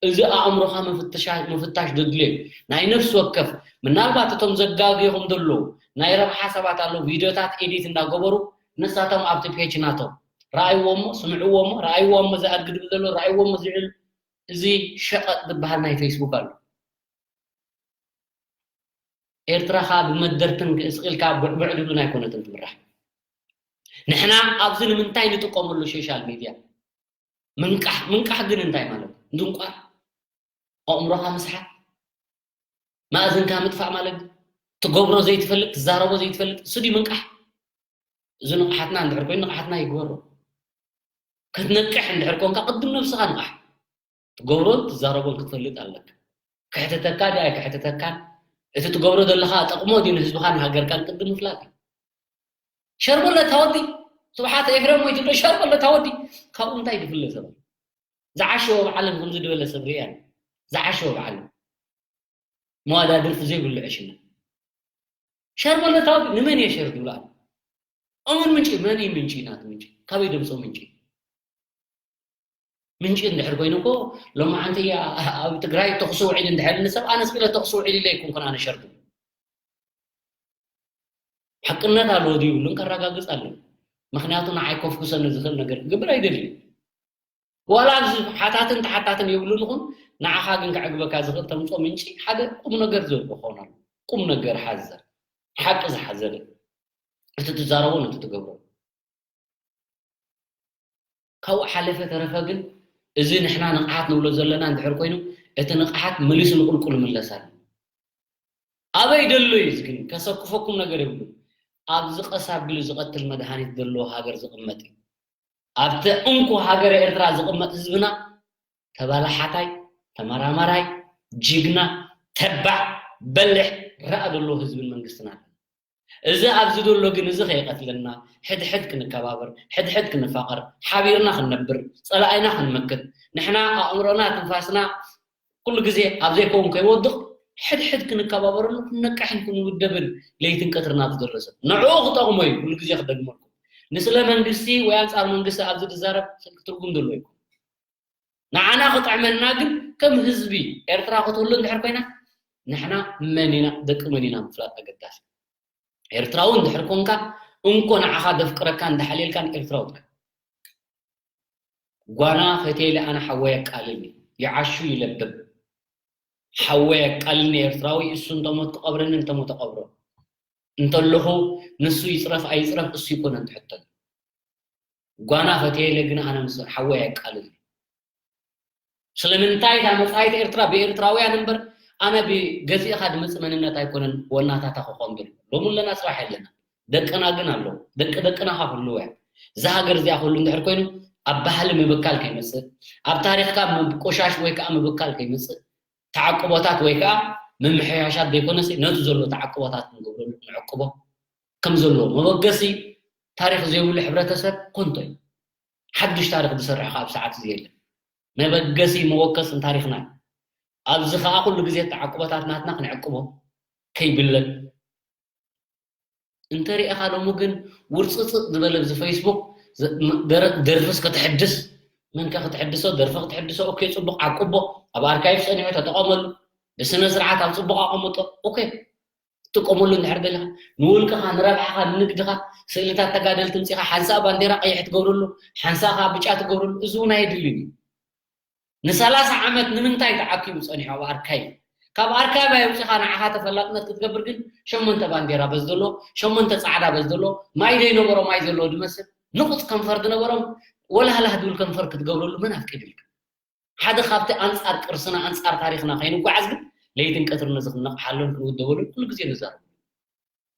እዚ ኣእምሮኻ ምፍትሻ-፣ ምፍታሽ ዘድልዮ እዩ። ናይ ነፍሲ ወከፍ፣ ምናልባት እቶም ዘጋግዮም ዘለዉ ናይ ረብሓ ሰባት ኣለዉ፣ ቪድዮታት ኤዲት እንዳገበሩ ንሳቶም ኣብቲ ፔጅ ናቶም ረኣይዎ እሞ፣ ስምዕዎ እሞ፣ ረኣይዎ እሞ፣ እዚ ኣድጊ ድብል ዘሎ ረኣይዎ እሞ፣ ዝዕል እዚ ሸቐጥ ዝበሃል ናይ ፌስቡክ ኣሎ። ኤርትራ ኸኣ ብመደርትን ስቕ ኢልካ ቡዕቡዕ ድብሉን ኣይኮነትን ትምራሕ። ንሕና ኣብዚ ንምንታይ ንጥቀመሉ ሶሻል ሚድያ? ምንቃሕ፣ ምንቃሕ ግን እንታይ ማለት እዩ? ምድንቋር፣ ኣእምሮኻ ምስሓት፣ ማእዝንካ ምጥፋእ ማለት እዩ። ትገብሮ ዘይትፈልጥ፣ ትዛረቦ ዘይትፈልጥ፣ እሱ ድዩ ምንቃሕ? እዚ ንቕሓትና እንድሕር ኮይኑ ንቕሓትና ይግበሮ። ክትነቅሕ እንድሕር ኮንካ ቅድም ነብስኻ ንቕሕ። ትገብሮን ትዛረቦን ክትፈልጥ ኣለካ። ክሕተተካ ድዩ ኣይክሕተተካን፣ እቲ ትገብሮ ዘለኻ ጠቕሞ ድዩ ንህዝብኻን ሃገርካን ቅድም ምፍላጥ እዩ። ሸር በሎ እታ ወዲ፣ ስብሓት ኤፍሬም ወይ ትብሎ ሸር በሎ እታ ወዲ፣ ካብኡ እንታይ ድፍለ ሰብ ኣሎ? ዝዓሸወ ብዓለም ከምዚ ድበለ ሰብ ርእየ ኣነ። ዝዓሸወ ብዓለም። መዋዳድርቲ ዘይብሉ ዕሽነት። ሸር በሎ እታ ወዲ፣ ንመን እየ ሸር ዝብሎ ኣነ? እሙን ምንጪ፣ መን እዩ ምንጪ ናቱ ምንጪ? ካበይ ደምፅኦ ምንጪ? ምንጪ እንድሕር ኮይኑ እኮ፣ ሎማዓንቲ ኣብ ትግራይ ተኹሲ ውዒሉ እንድሕር ንሰብ ኣነ ስለ ተኹሲ ውዒሉ ኢለ ኣይኮንኩን ኣነ ሸር ዝብል። ሓቅነት ኣለዎ ድዩ ይብሉን ከረጋግፅ ኣለዎ። ምኽንያቱ ንዓይ ኮፍኩሰኒ ዝኽእል ነገር ክገብር ኣይደልዩ። ዋላ ኣብዚ ሓታትን ተሓታትን የብሉን ይኹን፣ ንዓኻ ግን ከዕግበካ ዝኽእል ተምፅኦ ምንጪ ሓደ ቁም ነገር ዘለዎ ክኸውን ኣለዎ። ቁም ነገር ሓዘ፣ ሓቂ ዝሓዘለ፣ እቲ ትዛረቦ ነቲ ትገብሮ። ካብኡ ሓለፈ ተረፈ ግን፣ እዚ ንሕና ንቕሓት ንብሎ ዘለና እንድሕር ኮይኑ፣ እቲ ንቕሓት መሊሱ ንቁልቁል ይምለስ ኣሎ። ኣበይ ደሎ እዩ እዚ ግን? ከሰክፈኩም ነገር የብሉን። ኣብዚ ቀስ ኣቢሉ ዝቐትል መድሃኒት ዘለዎ ሃገር ዝቕመጥ እዩ። ኣብቲ እንኮ ሃገረ ኤርትራ ዝቕመጥ ህዝብና ተባላሓታይ፣ ተመራማራይ፣ ጅግና፣ ተባዕ፣ በልሕ፣ ራእ ዘለዎ ህዝብን መንግስትን ኣሎ። እዚ ኣብዚ ዘሎ ግን እዚ ከይቀትለና፣ ሕድሕድ ክንከባበር፣ ሕድሕድ ክንፋቐር፣ ሓቢርና ክንነብር፣ ጸላኢና ክንመክት፣ ንሕና ኣእምሮና፣ ትንፋስና ኩሉ ግዜ ኣብ ዘይከውን ከይወድቕ፣ ሕድሕድ ክንከባበረሉ፣ ክንነቅሕን ክንውደብን ለይትን ቀትርን ኣብዚ ዘሎ ሰብ። ንዕኡ ክጠቕሞ እዩ ኩሉ ግዜ ክደግመልኩም። ንስለ መንግስቲ ወይ ኣንጻር መንግስቲ ኣብዚ ዝዛረብ ስልኪ ትርጉም ዘለዎ ኣይኮነን። ንዓና ክጥዕመና ግን ከም ህዝቢ ኤርትራ ክትህሉ እንድሕር ኮይና፣ ንሕና መን ኢና፣ ደቂ መን ኢና ምፍላጥ ኣገዳሲ። ኤርትራዊ እንድሕር ኮንካ፣ እንኮ ንዓኻ ደፍቅረካን ደሓልየልካን ኤርትራዊ ጥራይ። ጓና ፈትየ ኢለ ኣነ ሓወይ ኣቃልልኒ፣ ይዓሹ ይለብም። ሓወይ ኣቃልልኒ ኤርትራዊ፣ እሱ እንተሞት ክቐብረኒ፣ እንተሞተ ቀብሮ። እንተለኹ ንሱ ይጽረፍ ኣይጽረፍ እሱ ይኮነን ትሕተሉ። ጓና ፈትየ ኢለ ግን ኣነ ምስ ሓወይ ኣቃልልኒ። ስለምንታይ እታ መጻኢት ኤርትራ ብኤርትራውያን እምበር ኣነ ብገዚእኻ ድመጽእ መንነት ኣይኮነን ወናታታ ክኾን ግን ሎሚ ኣለና ጽባሕ የለና። ደቅና ግን ኣለዉ። ደቂ ደቅና ኸኣ ክህልዉ እዮም። እዛ ሃገር እዚኣ ክህሉ እንድሕር ኮይኑ ኣብ ባህሊ ምብካል ከይመጽእ፣ ኣብ ታሪኽካ ምብ-፣ ቆሻሽ ወይ ከኣ ምብካል ከይመጽእ፣ ተዓቅቦታት ወይ ከኣ ምምሕያሻት ዘይኮነሲ ነቲ ዘሎ ተዓቅቦታት ክንገብረሉ ክንዕቅቦ ከም ዘለዎ መበገሲ ታሪኽ ዘይብሉ ሕብረተሰብ ኮንቶ እዩ። ሓድሽ ታሪኽ ዝሰርሕ ከኣ ኣብ ሰዓት እዚ የለን። መበገሲ መወከስን ታሪኽና እዩ። ኣብዚ ከኣ ኩሉ ግዜ ተዓቅቦታት ናትና ክንዕቅቦ ከይብለን እንተ ሪኢኻ ሎሚ ግን ውርጽጽ ዝበለ ኣብዚ ፌስቡክ ዘ-፣ ም-፣ ደረ-፣ ደርፍስ ከተሕድስ መንከ ክትሕድሶ፣ ደርፊ ክትሕድሶ፣ ኦኬ፣ ጽቡቕ፣ ዓቁቦ፣ ኣብ ኣርካይቭ ጸኒሑ፣ ተጠቐመሉ። ብስነ ስርዓት ኣብ ጽቡቕ ኣቐምጦ። ኦኬ፣ ትጥቀመሉ እንድሕር ደለኻ፣ ንውልቅኻ፣ ንረብሓኻ፣ ንንግድኻ፣ ስእልታት ተጋደልቲ ምጺኻ፣ ሓንሳእ ባንዴራ ቀይሕ ትገብረሉ፣ ሓንሳእ ኸኣ ብጫ ትገብረሉ፣ እዚ እውን ኣየድልን እዩ። ንሰላሳ ዓመት ንምንታይ ተዓኪቡ ጸኒሑ ኣብ ኣርካይቭ? ካብ ኣርካይቭ ኣየውጺኻ ንዓኻ ተፈላጥነት ክትገብር ግን ሸሞንተ ባንዴራ በዚ ዘሎ፣ ሸሞንተ ጻዕዳ በዚ ዘሎ፣ ማይ ዘይነበሮ ማይ ዘለዎ ዝመስል፣ ንቑጽ ከንፈር ዝነበሮም ወላህላህ ዝብል ከንፈር ክትገብረሉ መን ኣፍቂድልካ? ሓደ ካብቲ ኣንጻር ቅርስና፣ ኣንጻር ታሪኽና ከይንጓዓዝ ግን ለይትን ቀትርን ነዚ ክንነቕሓሉን ክንውደበሉን ኩሉ ግዜ ንዛረብ።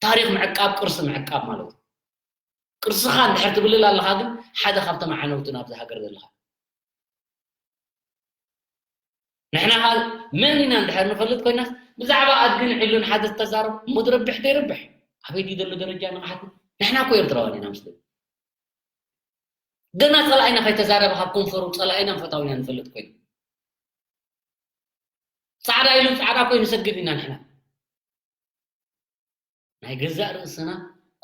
ታሪኽ ምዕቃብ፣ ቅርሲ ምዕቃብ ማለት እዩ። ቅርስኻ እንድሕር ትብልል ኣለኻ ግን ሓደ ካብቶም ዓነውቲ ናብዚ ሃገር ዘለኻ። ንሕና ኸኣ መን ኢና እንድሕር ንፈልጥ ኮይናስ ብዛዕባ ኣድግን ዕሉን ሓደ ዝተዛረብ እሞ ዝረብሕ ዘይረብሕ ኣበይ ድዩ ዘሎ ደረጃ ንቕሓት? ንሕና እኮ ኤርትራውያን ኢና ምስሉ። ገና ጸላኢና ከይተዛረበ ካብ ኮንፈሩ ጸላኢናን ፈታዊናን ንፈልጥ ኮይኑ። ጻዕዳ ኢሉ ጻዕዳ ኮይኑ ሰግድ ኢና ንሕና። ናይ ገዛእ ርእስና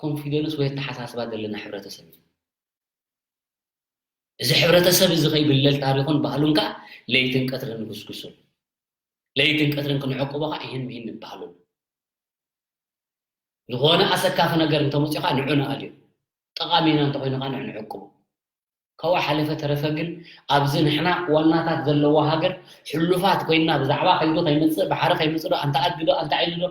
ኮንፊደንስ ወይ ኣተሓሳስባ ዘለና ሕብረተሰብ ኢና። እዚ ሕብረተሰብ እዚ ከይብለል ታሪኹን ባህሉን ከኣ ለይትን ቀትርን ንጉስጉሰሉ። ለይትን ቀትርን ክንዕቅቦ ከኣ ይህን ምሂን ንበሃለሉ። ዝኾነ ኣሰካፊ ነገር እንተመጺኡ ከኣ ንዑ ንኣልዮ። ጠቓሚ ኢና እንተኾይኑ ከኣ ንዑ ንዕቅቦ። ካብኡ ሓለፈ ተረፈ ግን ኣብዚ ንሕና ዋናታት ዘለዋ ሃገር ሕሉፋት ኮይንና ብዛዕባ ከይዱ ከይመጽእ፣ ባሕሪ ከይመጽእ ዶ፣ ኣንታ ኣድጊ ዶ፣ ኣንታ ዒሊ ዶ፣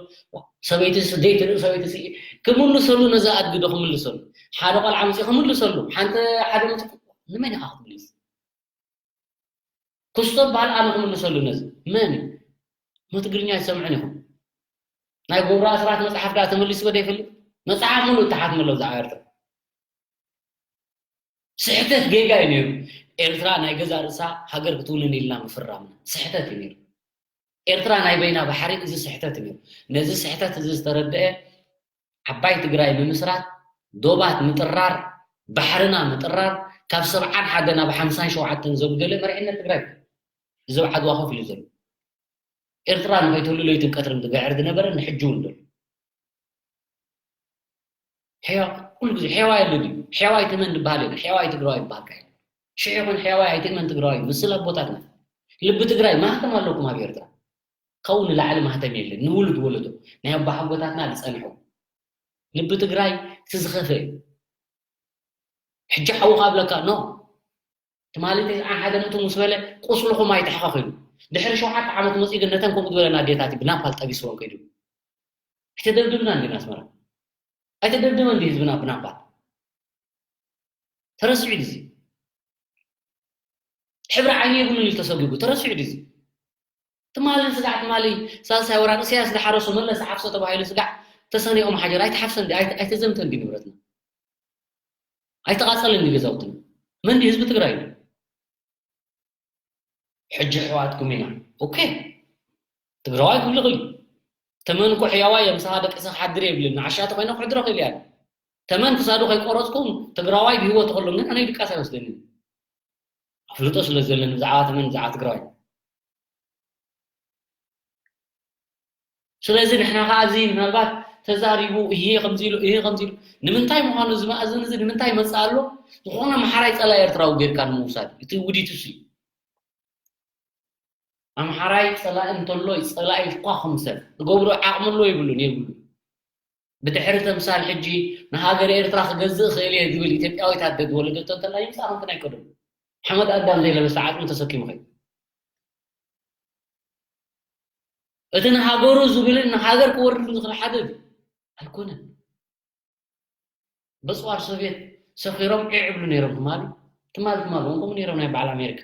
ሰበይቲ ስ-፣ ዘይትርኢ ሰበይቲ ስ-፣ ክምልሰሉ ነዚ ኣድጊ ዶ ክምልሰሉ? ሓደ ቆልዓ መጺኡ ክምልሰሉ፣ ሓንቲ ሓደ መጺኡ ንመን ኢኻ ክትምልስ? ክስቶ በሃል ኣነ ክምልሰሉ ነዚ መን እዩ? እሞ ትግርኛ ኣይሰምዕን ኢኹም። ናይ ገብሩ ኣስራት መጽሓፍ ደኣ ተመሊስዎ ዶ ይፈልጥ? መጽሓፍ ምሉእ ተሓትመ ኣሎ ብዛዕባ ኤርትራ። ስሕተት ጌጋ እዩ ነይሩ። ኤርትራ ናይ ገዛ ርእሳ ሃገር ክትውንን ኢልና ምፍራምና ስሕተት እዩ ነይሩ። ኤርትራ ናይ በይና ባሕሪ፣ እዚ ስሕተት እዩ ነይሩ። ነዚ ስሕተት እዚ ዝተረድአ ዓባይ ትግራይ ምምስራት፣ ዶባት ምጥራር፣ ባሕርና ምጥራር፣ ካብ ሰብዓን ሓደን ናብ ሓምሳን ሸውዓተን ዘጉደለ መሪሕነት ትግራይ እዩ። እዚ ኣብ ዓድዋ ኮፍ ኢሉ ዘሎ። ኤርትራ ንኸይትህሉ ለይትን ቀትርን ዝግዕር ዝነበረ ንሕጂ እውን ዘሎ። ሔዋ-፣ ኩሉ ግዜ ሔዋ የለ ድዩ? ሔዋይ ተመን ዝበሃል የለ። ሔዋይ ትግራዋይ ዝበሃል ከ የለ። ሽሕ ይኹን ሔዋይ ኣይተመን ትግራዋይ ምስል ኣቦታትና። ልቢ ትግራይ ማህተም ኣለኩም ኣብ ኤርትራ። ካብኡ ንላዕሊ ማህተም የለን። ንውሉድ ወለዶ ናይ ኣቦሓጎታትና ዝጸንሑ። ልቢ ትግራይ እቲ ዝኸፈ እዩ። ሕጂ ሓውኻ ኣብለካ፣ ኖ። ትማሊ ተስዓን ሓደን እቱ ምስ በለ ቁስልኹም ኣይተሓኻኺሉ። ድሕሪ ሸውዓተ ዓመት መጺኡ ግን ነተን ከምኡ ዝበለና ኣዴታት ብናፓል ጠቢስወን ከይዱ። ኣይተደብድብና እንዲና ኣስመራ። ኣይተደብድበ እንዲ ህዝብና ብናፓል። ተረሲዑ ድዚ? ሕብሪ ዓይኒ የብሉን ኢሉ ተሰጒጉ። ተረሲዑ ድዚ? ትማሊ ስጋዕ፣ ትማሊ ሳልሳይ ወራር ኢሳያስ ዝሓረሶ መለስ ሓፍሶ ተባሂሉ ስጋዕ ተሰኒኦም ሓጀር ኣይተሓፍሰ እንዲ፣ ኣይተ-፣ ኣይተዘምተ እንዲ ንብረትና? ኣይተቓጸለ እንዲ ገዛውትና? መን ድዩ ህዝቢ ትግራይ እዩ? ሕጂ ኣሕዋትኩም ኢና። ኦኬ። ትግራዋይ ክብሉ ክእል። ተመን እኮ ሕያዋይ እየ፣ ምሳኻ ደቂሰ ክሓድር የብልን። ንዓሻ ተኾይነ ክሕድሮ ክእል እያ። ተመን ክሳዱ ከይቆረጽኩ ትግራዋይ ብህይወት ከሎ ግን ኣነ ድቃስ ኣይወስደንን። ኣፍልጦ ስለ ዘለኒ ብዛዕባ ተመን፣ ብዛዕባ ትግራዋይ። ስለዚ ንሕና ከኣ እዚ ምናልባት ተዛሪቡ፣ እሄ ከምዚ ኢሉ፣ እሄ ከምዚ ኢሉ፣ ንምንታይ ምዃኑ እዚ መኣዝን እዚ ንምንታይ ይመጽእ ኣሎ? ዝኾነ ኣምሓራይ ጸላኢ ኤርትራዊ ጌርካ ንምውሳድ፣ እቲ ውዲት እሱ እዩ። ኣምሓራይ ጸላኢ እንተሎ እዩ፣ ጸላኢ እኳ ክምሰል ዝገብሮ ዓቕሚ ኣሎ የብሉን፣ የብሉን። ብድሕሪ ተምሳል ሕጂ ንሃገር ኤርትራ ክገዝእ እኽእል እየ ዝብል ኢትዮጵያዊት ኣደ ዝወለደቶ እንተላ ይምጻእ ከምቲ ናይ ቀደሙ። ሓመድ ኣዳም ዘይለበሰ ዓጽሚ ተሰኪሙ ኸይዱ። እቲ ንሃገሩ ዝብልን ንሃገር ክወርድን ዝኽእል ሓደ ኣይኮነን። በጽዋር ሶቪየት ሰኺሮም ዒዕ ይብሉ ነይሮም ትማሊ። ትማሊ፣ ትማሊ እውን ከምኡ ነይሮም ናይ በዓል ኣሜሪካ።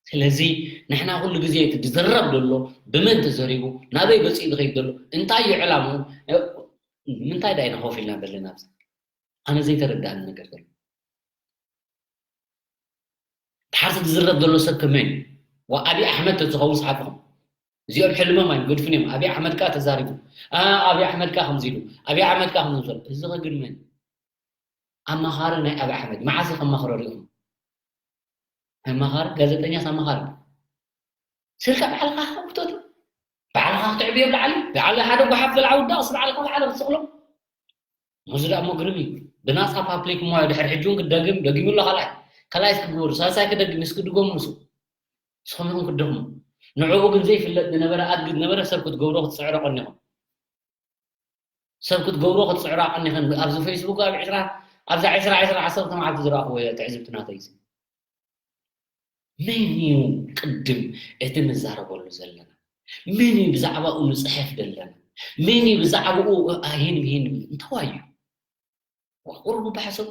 ስለዚ ንሕና ኩሉ ግዜ እቲ ዝዝረብ ዘሎ ብመን ተዘሪቡ፣ ናበይ ገጺኡ ዝኸይድ ዘሎ፣ እንታይ እዩ ዕላምኡ፣ ንምንታይ ደኣ ኢና ኮፍ ኢልና ዘለና ኣብዚ? ኣነ ዘይተረድኣኒ ነገር ዘሎ። ድሓር እቲ ዝዝረብ ዘሎ ሰብ ከመይ እዩ? ወኣቢ ኣሕመድ ተዝኸውን ሰሓቅኹም። እዚኦም ሕልሞም ኣይገድፉን እዮም። ኣቢ ኣሕመድ ከኣ ተዛሪቡ። ኣ-፣ ኣቢ ኣሕመድ ከኣ ከምዚ ኢሉ። ኣቢ ኣሕመድ ከኣ ከምዚ ኢሉ። እዚ ኸ ግን መን እዩ? ኣማኻሪ ናይ ኣቢ ኣሕመድ። መዓስ እዩ ከማኽሮ ሪኢኹም? ኣማኻሪ፣ ጋዜጠኛስ ኣማኻሪ። ስልካ ባዕልኻ ውቶት። ባዕልኻ ክትዕብዮ ብላዕሊ። ባዕሊ ሓደ ጓሓፍ በልዓ ውዳቕስ ባዕልኻ ባዕሊ ክትስቕሎ። እዚ ደኣ እሞ ግርም እዩ። ብናጻ ፓብሊክ እሞ ድሕሪ ሕጂ እውን ክደግም፣ ደጊሙ ኣሎ ካልኣይ። ካልኣይ እስኪ ግበሩ፣ ሳልሳይ ክደግም፣ እስኪ ድገሙ ንሱ። ንስኹም ኢኹም ክትደኽሙ። ንዕኡ ግን ዘይፍለጥ ዝነበረ፣ ኣድጊ ዝነበረ ሰብ ክትገብሮ ክትጽዕሩ ቀኒኹም። ሰብ ክትገብሮ ክትጽዕሩ ኣቐኒኽን። ኣብዚ ፌስቡክ ኣብ ዕስራ፣ ኣብዛ ዕስራ፣ ዕስራ፣ ዓሰርተ መዓልቲ ዝረኣኽዎ እየ ትዕዝብቲ ናተይ እዚ። መን እዩ ቅድም እቲ ንዛረበሉ ዘለና? መን እዩ ብዛዕባኡ ንጽሕፍ ዘለና? መን እዩ ብዛዕባኡ ኣሂን ምሂን? እንተዋዩ? ቁሩብ ብሓሰብ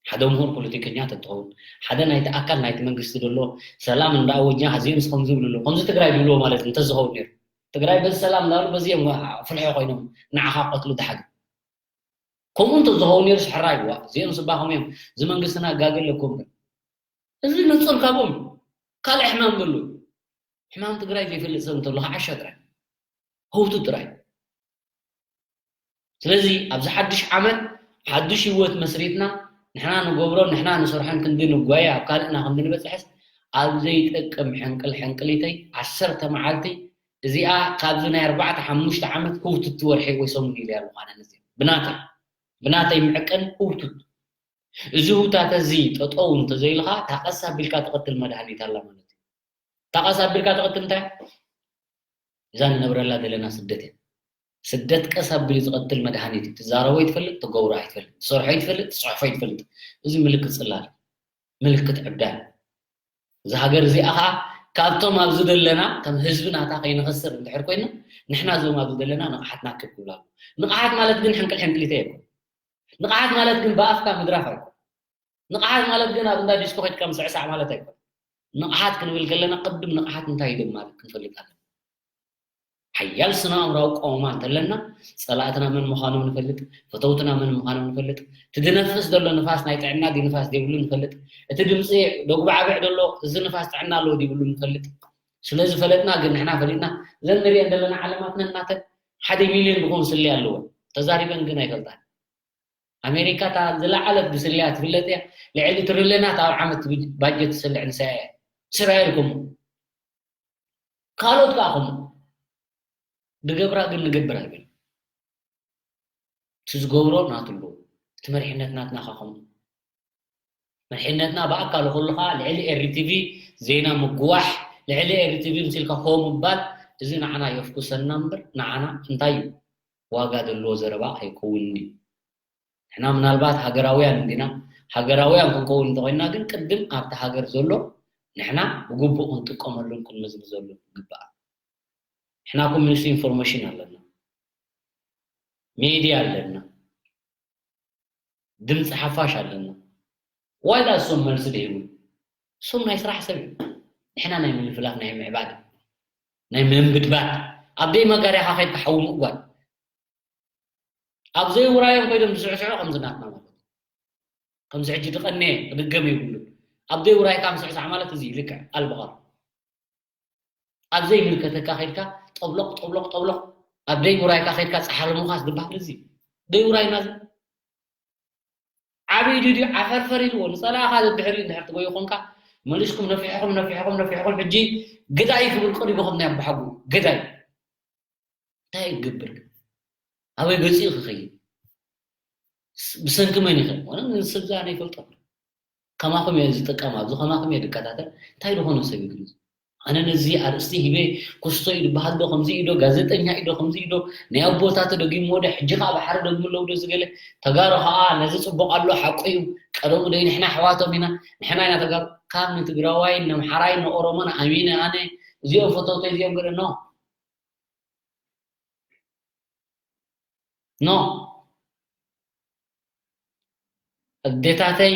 ሓደ ምሁር ፖለቲከኛ ተትኸውን፣ ሓደ ናይቲ ኣካል ናይቲ መንግስቲ ዘሎ ሰላም እንዳኣወጅና፣ እዚኦም ከምዚ ይብሉ ኣለዉ፣ ከምዚ ትግራይ ይብልዎ ማለት እዩ፣ እንተዝኸውን ነይሩ። ትግራይ በዚ ሰላም እንዳበሉ፣ በዚኦም ፍልሖ ኮይኖም ንዓኻ ቀትሉ ድሓግም። ከምኡ እንተዝኸውን ነይሩ፣ ስሕራይ፣ ዋ፣ እዚኦም ስባኾም እዮም፣ እዚ መንግስትና ጋገ ኣለኩም። እዚ ንጹር ካብኦም ካልእ ሕማም ዘሎ። ሕማም ትግራይ ዘይፈልጥ ሰብ እንተሎ፣ ከዓ ዓሻ ጥራይ። ህውቱ ጥራይ። ስለዚ ኣብዚ ሓድሽ ዓመት ሓድሽ ህይወት መስሪትና ንሕና ንገብሮ ንሕና ንሰርሖን ክንዲ ንጓየ ኣብ ካልእና ክንዲ ንበፅሕስ ኣብ ዘይጠቅም ሕንቅል ሕንቅሊተይ ዓሰርተ መዓልቲ እዚኣ ካብዚ ናይ ኣርባዕተ ሓሙሽተ ዓመት ህውትቲ ወርሒ ወይ ሰሙን ኢለ ኣለኹ ኣነ ነዚ ብናተይ ብናተይ ምዕቀን ህውትት እዚ ህውታት እዚ ጠጠው እንተዘይልካ እታ ቀስ ኣቢልካ ትቐትል መድሃኒት ኣላ ማለት እዩ። እታ ቀስ ኣቢልካ ትቐትል እንታይ እዛ ንነብረላ ዘለና ስደት እያ። ስደት ቀስ ኣቢሉ ዝቐትል መድሃኒት እዩ። ትዛረቦ ይትፈልጥ፣ ትገብሮ ኣይትፈልጥ፣ ትሰርሖ ይትፈልጥ፣ ትፅሕፎ ይትፈልጥ። እዚ ምልክት ፅላል፣ ምልክት ዕብዳን። እዚ ሃገር እዚኣ ከዓ ካብቶም ኣብዚ ዘለና ከም ህዝቢ ናታ ከይንኸስር እንድሕር ኮይና ንሕና እዞም ኣብዚ ዘለና ንቕሓትና ክብ ክብላ ኣለዎ። ንቕሓት ማለት ግን ሕንቅል ሕንቅሊተ የኮን። ንቕሓት ማለት ግን ብኣፍካ ምድራፍ ኣይኮን። ንቕሓት ማለት ግን ኣብ እንዳ ዲስኮ ከድካ ምስዕሳዕ ማለት ኣይኮን። ንቕሓት ክንብል ከለና ቅድም ንቕሓት እንታይ እዩ ማለት ክንፈልጥ ኣለና። ሓያል ስነ ኣእምራዊ ቆመማ እንተለና ጸላእትና መን ምዃኖም ንፈልጥ፣ ፈተውትና መን ምዃኖም ንፈልጥ፣ እቲ ዝነፍስ ዘሎ ንፋስ ናይ ጥዕና ድዩ ንፋስ ዘይብሉ ንፈልጥ፣ እቲ ድምፂ ደጉባዕብዕ ዘሎ እዚ ንፋስ ጥዕና ኣለዎ ድይብሉ ንፈልጥ። ስለ ዝፈለጥና ግን ንሕና ፈሊጥና እዘን ንሪአን ዘለና ዓለማት ነናተን ሓደ ሚልዮን ዝኾኑ ስለ ኣለዎ ተዛሪበን ግን ኣይፈልጣን። ኣሜሪካ እታ ዝለዓለት ብስለያ ትፍለጥ እያ። ልዕሊ ትርልናት ኣብ ዓመት ባጀት ትስልዕ ንሳ እያ። ስራኤል ከምኡ። ካልኦት ከዓ ከምኡ። ድገብራ ግን ንገብር ኣይብል። እቲ ዝገብሮ ናቱ ኣለዎ። እቲ መሪሕነት ናትና ከዓ ከምኡ። መሪሕነትና ብኣካሉ ከሎ ከዓ ልዕሊ ኤሪ ቲቪ ዜና ምጉዋሕ፣ ልዕሊ ኤሪ ቲቪ ምሲልካ ሆ ምባል፣ እዚ ንዓና የፍኩሰና እምበር ንዓና እንታይ እዩ ዋጋ ዘለዎ ዘረባ ኣይከውንን እዩ። ንሕና ምናልባት ሃገራውያን እንዲና፣ ሃገራውያን ክንከውን እንተኮይንና ግን ቅድም ኣብቲ ሃገር ዘሎ ንሕና ብግቡእ ክንጥቀመሉን ክንምዝምዘሉን ይግባእ። ንሕና እኮ ሚኒስትሪ ኢንፎርሜሽን ኣለና፣ ሜድያ ኣለና፣ ድምፂ ሓፋሽ ኣለና። ዋይዳ እሶም መልሲ ደይብሉ? እሶም ናይ ስራሕ ሰብ እዩ። ንሕና ናይ ምልፍላፍ፣ ናይ ምዕባድ፣ ናይ ምንብድባድ፣ ኣብ ደይ መጋርያኻ ከይድካ ሓዊ ምእጓድ። ኣብ ዘይውራዮም ኮይዶም ዝስዕስዑ ከምዚ ናትና ማለት እዩ። ከምዚ ሕጂ ድቐነ ክድገም የብሉን። ኣብ ዘይውራይካ ምስዕሳዕ ማለት እዚ እዩ፣ ልክዕ ኣልበቓል። ኣብ ዘይምልከተካ ከይድካ ጠብሎቕ፣ ጠብሎቕ፣ ጠብሎቕ፣ ኣብ ደይ ውራይካ ከይድካ ጸሓል ምዃስ ዝበሃል እዚ። ደይ ውራይና እዚ። ዓብዪ ድዩ ዓፈርፈር ኢልዎ፣ ንጸላእኻ ዘድሕር እዩ እንድሕር ትጎዩ ኾንካ፣ መሊስኩም ነፊሕኹም፣ ነፊሕኹም፣ ነፊሕኹም፣ ሕጂ ግዳይ ክብል ቀሪቡ ከም ናይ ኣቦሓጎኡ፣ ግዳይ። እንታይ ይገብር? ኣበይ ገጺኡ ክኸይድ? ስ-፣ ብሰንኪ መን ይኸይድ? ዋላ ንስብ ዝኣነ ይፈልጦ። ከማኹም እየ ዝጥቀም፣ ኣብዚ ከማኹም እየ ዝከታተል። እንታይ ዝኾነ ሰብ እዩ ግን እዚ? ኣነ ነዚ ኣርእስቲ ሂበ ክስቶ እዩ ዝበሃል ዶ፣ ከምዚ እዩ ዶ፣ ጋዜጠኛ እዩ ዶ፣ ከምዚ እዩ ዶ፣ ናይ ኣቦታቱ ደጊምዎ ዶ፣ ሕጂ ከዓ ባሕሪ ደግምለዉ ዶ ዝገለ? ተጋሩ ከዓ ነዚ ጽቡቕ ኣሎ፣ ሓቁ እዩ። ቀደሙ ደይ ንሕና ኣሕዋቶም ኢና፣ ንሕና ኢና ተጋሩ። ካብ ንትግራዋይን ንኣምሓራይን ንኦሮሞን ኣሚነ ኣነ እዚኦም ፈተውተይ እዚኦም ገለ ኖ። ኖ። ኣዴታተይ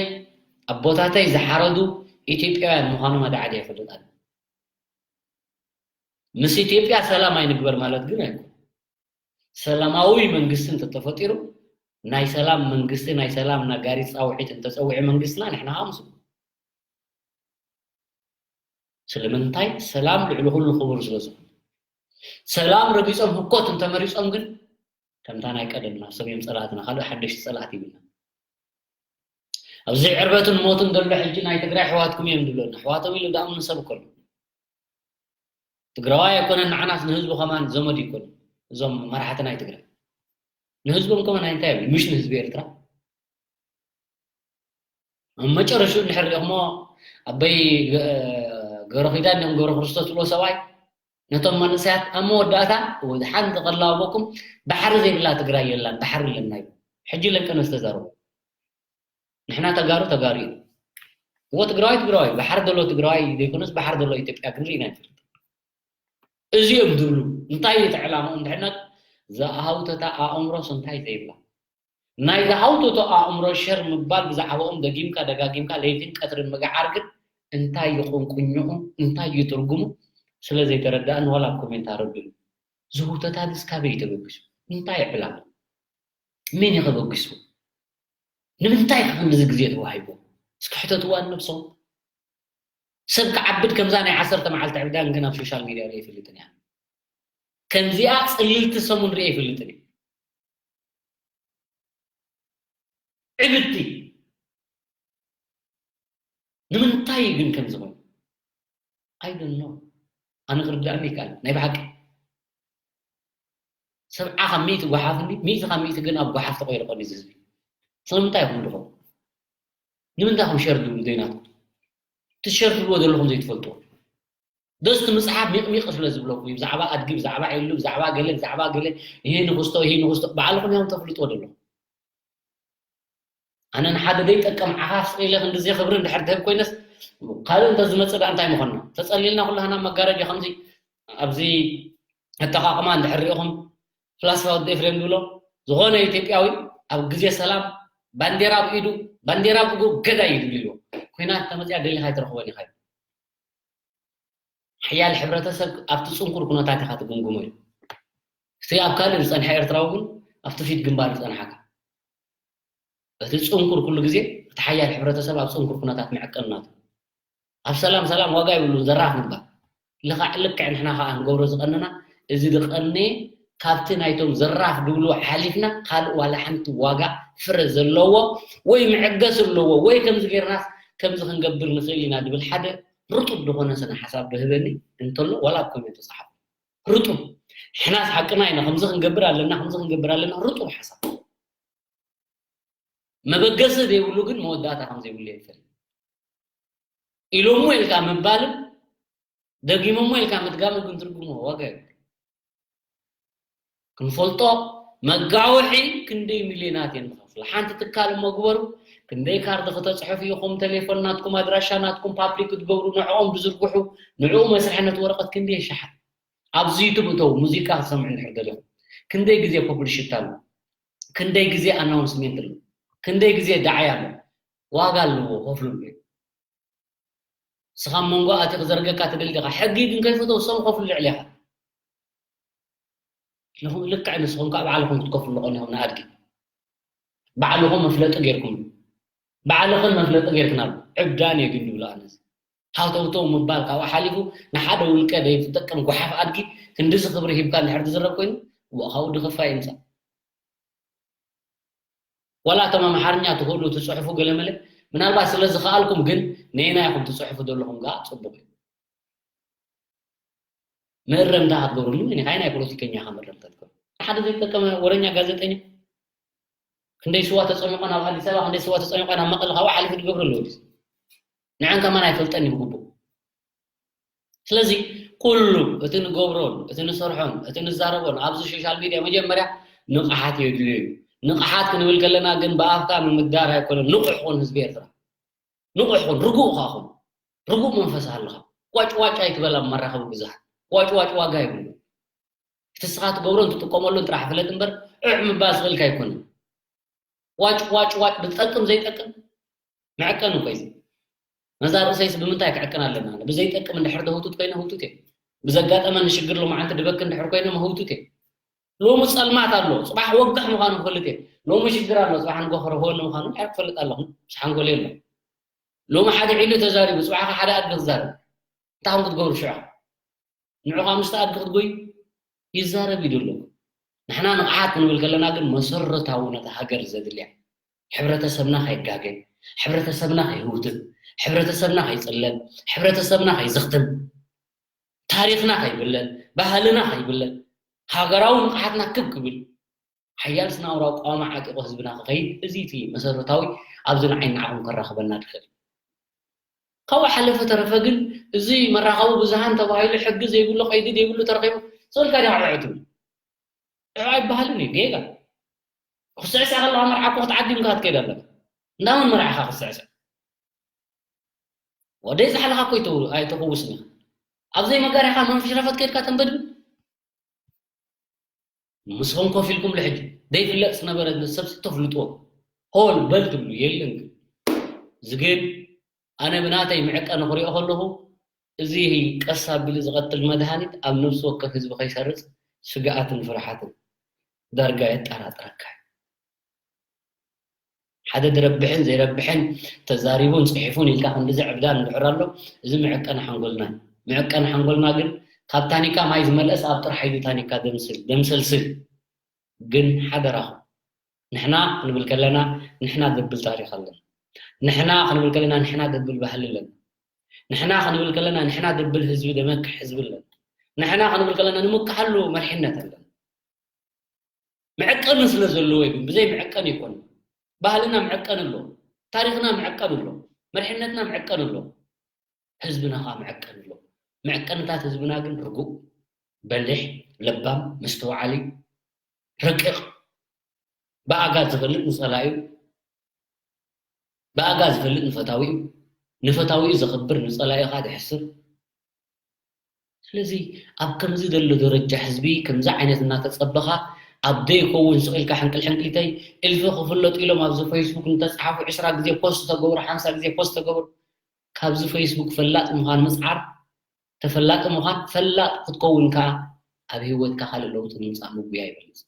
ኣቦታተይ ዝሓረዱ ኢትዮጵያውያን ምዃኖም ኣደ ዓዲ ይፈልጥ ኣሎ። ምስ ኢትዮጵያ ሰላም ኣይንግበር ማለት ግን ኣይኮን። ሰላማዊ መንግስቲ እንተተፈጢሩ ናይ ሰላም መንግስቲ፣ ናይ ሰላም ነጋሪት ጻውዒት እንተጸውዒ መንግስትና ንሕና ከዓ ምስኡ። ስለምንታይ? ሰላም ልዕሊ ኩሉ ክቡር ስለ ዝኾነ። ሰላም ረጊጾም ህኮት እንተመሪጾም ግን ከምታ ናይ ቀደምና ሰብ እዮም ጸላእትና፣ ካልእ ሓደሽቲ ጸላእቲ ይብልና። ኣብዚ ዕርበትን ሞትን ዘሎ ሕጂ ናይ ትግራይ ኣሕዋትኩም እዮም ዝብለና። ኣሕዋቶም ኢሉ ደኣ ምን ሰብ እኮ ኣሎ። ትግራዋይ ኣይኮነን ንዓናስ ንህዝቡ ከማን ዘመድ ይኮን። እዞም መራሕቲ ናይ ትግራይ ንህዝቦም ከማን እንታይ ይብሉ? ምሽ ንህዝቢ ኤርትራ ኣብ መጨረሽኡ እንድሕር ሪኢኹሞ ኣበይ ገ- ገብረ ኪዳን እዮም ገብረ ክርስቶስ ዝብሎ ሰብኣይ ነቶም መንእሰያት ኣብ መወዳእታ ሓንቲ ከላበኩም ባሕሪ ዘይብላ ትግራይ የላን ባሕሪ ኣለና እዩ። ሕጂ ለንቀነ ዝተዛረቡ ንሕና ተጋሩ ተጋሩ እዩ። እዎ ትግራዋይ ትግራዋይ ባሕሪ ዘሎ ትግራዋይ ዘይኮነስ ባሕሪ ዘሎ ኢትዮጵያ ግን ርኢና ይፈልጥ። እዚኦም ዝብሉ እንታይ እዩ እቲ ዕላማኦም ድሕነት ዝሃውተታ ኣእምሮስ እንታይ ዘይብላ ናይ ዝሃውተቶ ኣእምሮ ሸር ምባል ብዛዕባኦም ደጊምካ ደጋጊምካ ለይትን ቀትርን ምግዓር ግን እንታይ ይኾን ቁኝዑ እንታይ እዩ ትርጉሙ ስለ ዘይተረዳእን ዋላ ኣብ ኮሜንት ኣረዱን ዝህውተታ ድስ ካበይ እዩ ተበጊሱ እንታይ ዕላማ መን እዩ ከበጊሱ ንምንታይ ከ ከምዚ ግዜ ተዋሂቡ እስኪ ሕተትዋ ንነብሶም ሰብ ክዓብድ ከምዛ ናይ ዓሰርተ መዓልቲ ዕብዳን ግን ኣብ ሶሻል ሚድያ ሪኦ ይፈልጥን እያ ከምዚኣ ፅልልቲ ሰሙን ሪኦ ይፈልጥን እየ ዕብድቲ ንምንታይ ግን ከም ዝኾነ ኣይደኖ ኣነ ክርዳእኒ ይከኣል ናይ ብሓቂ ሰብዓ ካብ ሚእቲ ጓሓፍ እንዲ ሚእቲ ካብ ሚእቲ ግን ኣብ ጓሓፍ ተቆይሩ ቀኒ ዝህዝቢ ስለምንታይ ይኹም ድኾ ንምንታይ ኹም ሸር ድብሉ ዘይናትኩም ትሸር ትብልዎ ዘለኹም ዘይትፈልጥዎ ደስቲ ምፅሓፍ ሚቕሚቕ ስለ ዝብለኩም እዩ ብዛዕባ ኣድጊ ብዛዕባ ዒሉ ብዛዕባ ገለ ብዛዕባ ገለ ይሄ ንክስቶ ይሄ ንክስቶ ባዕልኹም እዮም ተፍልጥዎ ዘለኹም ኣነ ንሓደ ዘይጠቅም ዓኻ ስቕ ኢለ ክንድዚ ክብሪ እንድሕር ትህብ ኮይነስ ካልእ እንተ ዝመፅእ ደኣ እንታይ ምኾንና ተፀሊልና ኩላህና መጋረጃ ከምዚ ኣብዚ ኣጠቓቕማ እንድሕር ሪኢኹም ፍላስፋ ወዲ ኤፍሬም ዝብሎ ዝኾነ ኢትዮጵያዊ ኣብ ግዜ ሰላም ባንዴራ ኣብ ኢዱ ባንዴራ ኣብ እግሩ ገዳይ እዩ ዝብል ኢልዎ ኩናት ተመፅያ ደሊኻ ኣይትረኽቦን ኢኻ ሓያል ሕብረተሰብ ኣብቲ ፅንኩር ኩነታት ኢኻ ትግምግሞ እዩ እቲ ኣብ ካልእ ዝፀንሐ ኤርትራዊ ግን ኣብቲ ፊት ግንባር ዝፀንሓካ እቲ ፅንኩር ኩሉ ግዜ እቲ ሓያል ሕብረተሰብ ኣብ ፅንኩር ኩነታት መዕቀን ናቱ ኣብ ሰላም ሰላም ዋጋ ይብሉን ዘራፍ ምባል ልኻዕ ልክዕ ንሕና ከዓ ንገብሮ ዝቐንና እዚ ዝቐነ ካብቲ ናይቶም ዘራፍ ድብልዎ ሓሊፍና ካልእ ዋላ ሓንቲ ዋጋ ፍረ ዘለዎ ወይ መዕገሲ ኣለዎ ወይ ከምዚ ጌርናስ ከምዚ ክንገብር ንኽእል ኢና ድብል ሓደ ርጡብ ዝኾነ ስነ ሓሳብ ዶ ህበኒ እንተሎ ዋላ ኣብ ኮሜንት ጸሓፉ ርጡብ ንሕናስ ሓቅና ኢና ከምዚ ክንገብር ኣለና ከምዚ ክንገብር ኣለና ርጡብ ሓሳብ መበገሲ ዘይብሉ ግን መወዳእታ ከም ዘይብሉ ይፈልጥ ኢሎሞ ኢልካ ምባልን ደጊሞሞ ኢልካ ምድጋምን ግን ትርጉሙ ዋጋ የብሉ ክንፈልጦ መጋውሒ ክንደይ ሚልዮናት እዮም ዝኸፍሉ ሓንቲ ትካል እሞ ግበሩ ክንደይ ካርድ ክተፅሕፉ ኢኹም ቴሌፎን ናትኩም ኣድራሻ ናትኩም ፓብሊክ ክትገብሩ ንዕኦም ብዝርግሑ ንዕኡ መስርሒ ነቲ ወረቐት ክንደይ ይሸሓት ኣብዚ ዩቱብ እተው ሙዚቃ ክሰምዑ እንድሕር ደሊኹም ክንደይ ግዜ ፐብሊሽት ኣሎ ክንደይ ግዜ ኣናውንስሜንት ኣሎ ክንደይ ግዜ ዳዓይ ኣሎ ዋጋ ኣለዎ ከፍሉ ንስኻ መንጎ ኣቲ ክዘርገካ ትደሊ ዲኻ ሕጊ ግን ከይፈተው ሰው ከፍሉ ልዕል ኢኻ ልኽዕ ንስኹም ከዓ ባዕልኹም ክትከፍሉ ኾን ኢኹም ንኣድጊ ባዕልኹም መፍለጢ ጌርኩም ባዕልኽን መፍለጢ ጌርክና ዕብዳን እየ ግን ይብሉ ኣነስ ሃተውተው ምባል ካብኡ ሓሊፉ ንሓደ ውልቀ ዘይትጠቅም ጓሓፍ ኣድጊ ክንድዚ ክብሪ ሂብካ እንድሕር ትዝረብ ኮይኑ ካብኡ ድኽፋ ይምፃእ ዋላ እቶም ኣምሓርኛ ትኽእሉ ትፅሕፉ ገለመለ ምናልባት ስለ ዝኸኣልኩም ግን ነየና ኢኹም ትፅሕፉ ዘለኹም ከዓ ፅቡቅ እዩ መእረምታ ክትገብሩ ምን ኢኻ ናይ ፖለቲከኛ ኢኻ መእረምታ ትገብሩ ሓደ ዘይጠቀመ ወረኛ ጋዜጠኛ ክንደይ ስዋ ተፀሚቆ ናብ ኣዲስ ኣበባ ክንደይ ስዋ ተፀሚቆ ናብ መቐለ ካብኡ ሓሊፉ ትገብሩ ኣለዎ ንዐን ከማን ኣይፈልጠን እዩ ብግቡእ ስለዚ ኩሉ እቲ ንገብሮን እቲ ንሰርሖን እቲ ንዛረቦን ኣብዚ ሶሻል ሚድያ መጀመርያ ንቕሓት የድልዮ እዩ ንቕሓት ክንብል ከለና ግን ብኣፍካ ምምዳር ኣይኮነን ንቑሕ ኹን ህዝቢ ኤርትራ ንቑሕ ኹን ርጉእ ኻ ኹን ርጉእ መንፈስ ኣለኻ ዋጭ ዋጭ ኣይትበል ኣብ መራኸቢ ብዙሓት ዋጭ ዋጭ ዋጋ የብሉ እቲ ስኻ ትገብሮን ትጥቀመሉን ጥራሕ ፍለጥ እምበር ዕዕ ምባል ዝኽእልካ ኣይኮነን ዋጭ ዋጭ ዋጭ ብዝጠቅም ዘይጠቅም መዕቀኒ እኮ እዩ ነዛ ርእሰይስ ብምንታይ ክዕቅን ኣለና ብዘይጠቅም እንድሕር ዶ ህውቱት ኮይነ ህውቱት እየ ብዘጋጠመኒ ሽግር ሎማዓንቲ ድበኪ እንድሕር ኮይነ መህውቱት እየ ሎሚ ፀልማት ኣሎ ፅባሕ ወግሕ ምዃኑ ክፈልጥ እየ ሎሚ ሽግር ኣሎ ፅባሕ ንጎ ክረኽበኒ ምዃኑ እንድሕር ክፈልጥ ኣለኹ ምስ ሓንጎል የሎ ሎሚ ሓደ ዒሉ ተዛሪቡ ፅባሕ ሓደ ኣድጊ ክዛረብ እንታይ ከም ክትገብሩ ሽዑ ንዑኻ ምስቲ ኣድጊ ክትጎዩ ይዛረብ እዩ ዘሎ ንሕና ንቕሓት ክንብል ከለና ግን መሰረታዊ ነቲ ሃገር ዘድልያ ሕብረተሰብና ከይጋገ ሕብረተሰብና ከይህውትም ሕብረተሰብና ከይፅለል ሕብረተሰብና ከይዝኽትም ታሪኽና ከይብለል ባህልና ከይብለል ሃገራዊ ንቕሓትና ክብ ክብል ሓያል ስነ-ኣእምራዊ ቀዋሚ ዓጢቑ ህዝብና ክኸይድ፣ እዚ እቲ መሰረታዊ ኣብዚ ንዓይ ንዓኹም ከራኽበና ዝኽእል። ካብኡ ሓለፈ ተረፈ ግን እዚ መራኸቢ ብዙሃን ተባሂሉ ሕጊ ዘይብሉ፣ ቀይዲ ዘይብሉ ተረኺቡ፣ ስቕ ኢልካ ዲኻ ዕዑ ትብል? ዕዑ ኣይበሃልን እዩ፣ ጌጋ። ክስዕስዕ ከለኻ መርዓ እኮ ክትዓዲ ኢልካ ክትከይድ ኣለካ። እንዳመን መርዓ ኢኻ ክትስዕስዕ? ወደይ ዝሓለኻ እኮ ኣይተው-፣ ኣይተፈውስን ኢኻ። ኣብ ዘይመጋርያኻ መንፊሽረፈት ከይድካ ተንበድብድ። ንስኹም ኮፍ ኢልኩምሉ ሕጂ ዘይፍለጥ ዝነበረ ሰብ ተፍልጥዎ። ሆል በል ትብሉ የለን። ግን እዚ ግን ኣነ ብናተይ መዕቀኒ ክሪኦ ከለኹ፣ እዚ ቀስ ኣቢሉ ዝቐትል መድሃኒት ኣብ ነፍሲ ወከፍ ህዝቢ ከይሰርጽ ስግኣትን ፍርሓትን ዳርጋ የጠራጥረካ እዩ። ሓደ ዝረብሕን ዘይረብሕን ተዛሪቡን ጽሒፉን ኢልካ ክንድዚ ዕብዳን እንድሕር ኣሎ፣ እዚ መዕቀኒ ሓንጎልና እዩ። መዕቀኒ ሓንጎልና ግን ካብ ታኒካ ማይ ዝመልአስ ኣብ ጥርሓ ኢሉ ታኒካ ደምስል፣ ደምሰልስል። ግን ሓደራኹም፣ ንሕና ክንብል ከለና ንሕና ዘብል ታሪኽ ኣለና። ንሕና ክንብል ከለና ንሕና ዘብል ባህሊ ኣለና። ንሕና ክንብል ከለና ንሕና ዘብል ህዝቢ ደመክሕ ህዝቢ ኣለና። ንሕና ክንብል ከለና ንምክሓሉ መርሒነት ኣለና። መዐቀኒ ስለ ዘለዎ እዩ፣ ግን ብዘይ መዐቀኒ ኣይኮነን። ባህልና መዐቀኒ ኣሎ፣ ታሪኽና መዐቀኒ ኣሎ፣ መርሒነትና መዐቀኒ ኣሎ፣ ህዝብና ከዓ መዐቀኒ ኣሎ። መዐቀንታት ህዝብና ግን ርጉእ፣ በሊሕ፣ ለባም፣ መስተውዓሊ፣ ረቂቕ፣ ብኣጋ ዝፈልጥ ንጸላኢኡ፣ ብኣጋ ዝፈልጥ ንፈታዊኡ፣ ንፈታዊኡ ዘኽብር ንጸላኢኻ ዘሕስር። ስለዚ ኣብ ከምዚ ዘሎ ደረጃ ህዝቢ ከምዚ ዓይነት እናተጸበኻ ኣብ ዘይከውን ስቕ ኢልካ ሕንቅል ሕንቅሊተይ እልፊ ክፍለጡ ኢሎም ኣብዚ ፌስቡክ እንተጽሓፉ ዕስራ ግዜ ፖስት ተገብሩ፣ ሓምሳ ግዜ ፖስት ተገብሩ። ካብዚ ፌስቡክ ፈላጥ ምዃን ምጽዓር፣ ተፈላጢ ምዃን፣ ፈላጥ ክትከውን ከኣ ኣብ ህይወትካ ካልእ ለውጢ ንምጻእ ምጉያ ይበልጽ።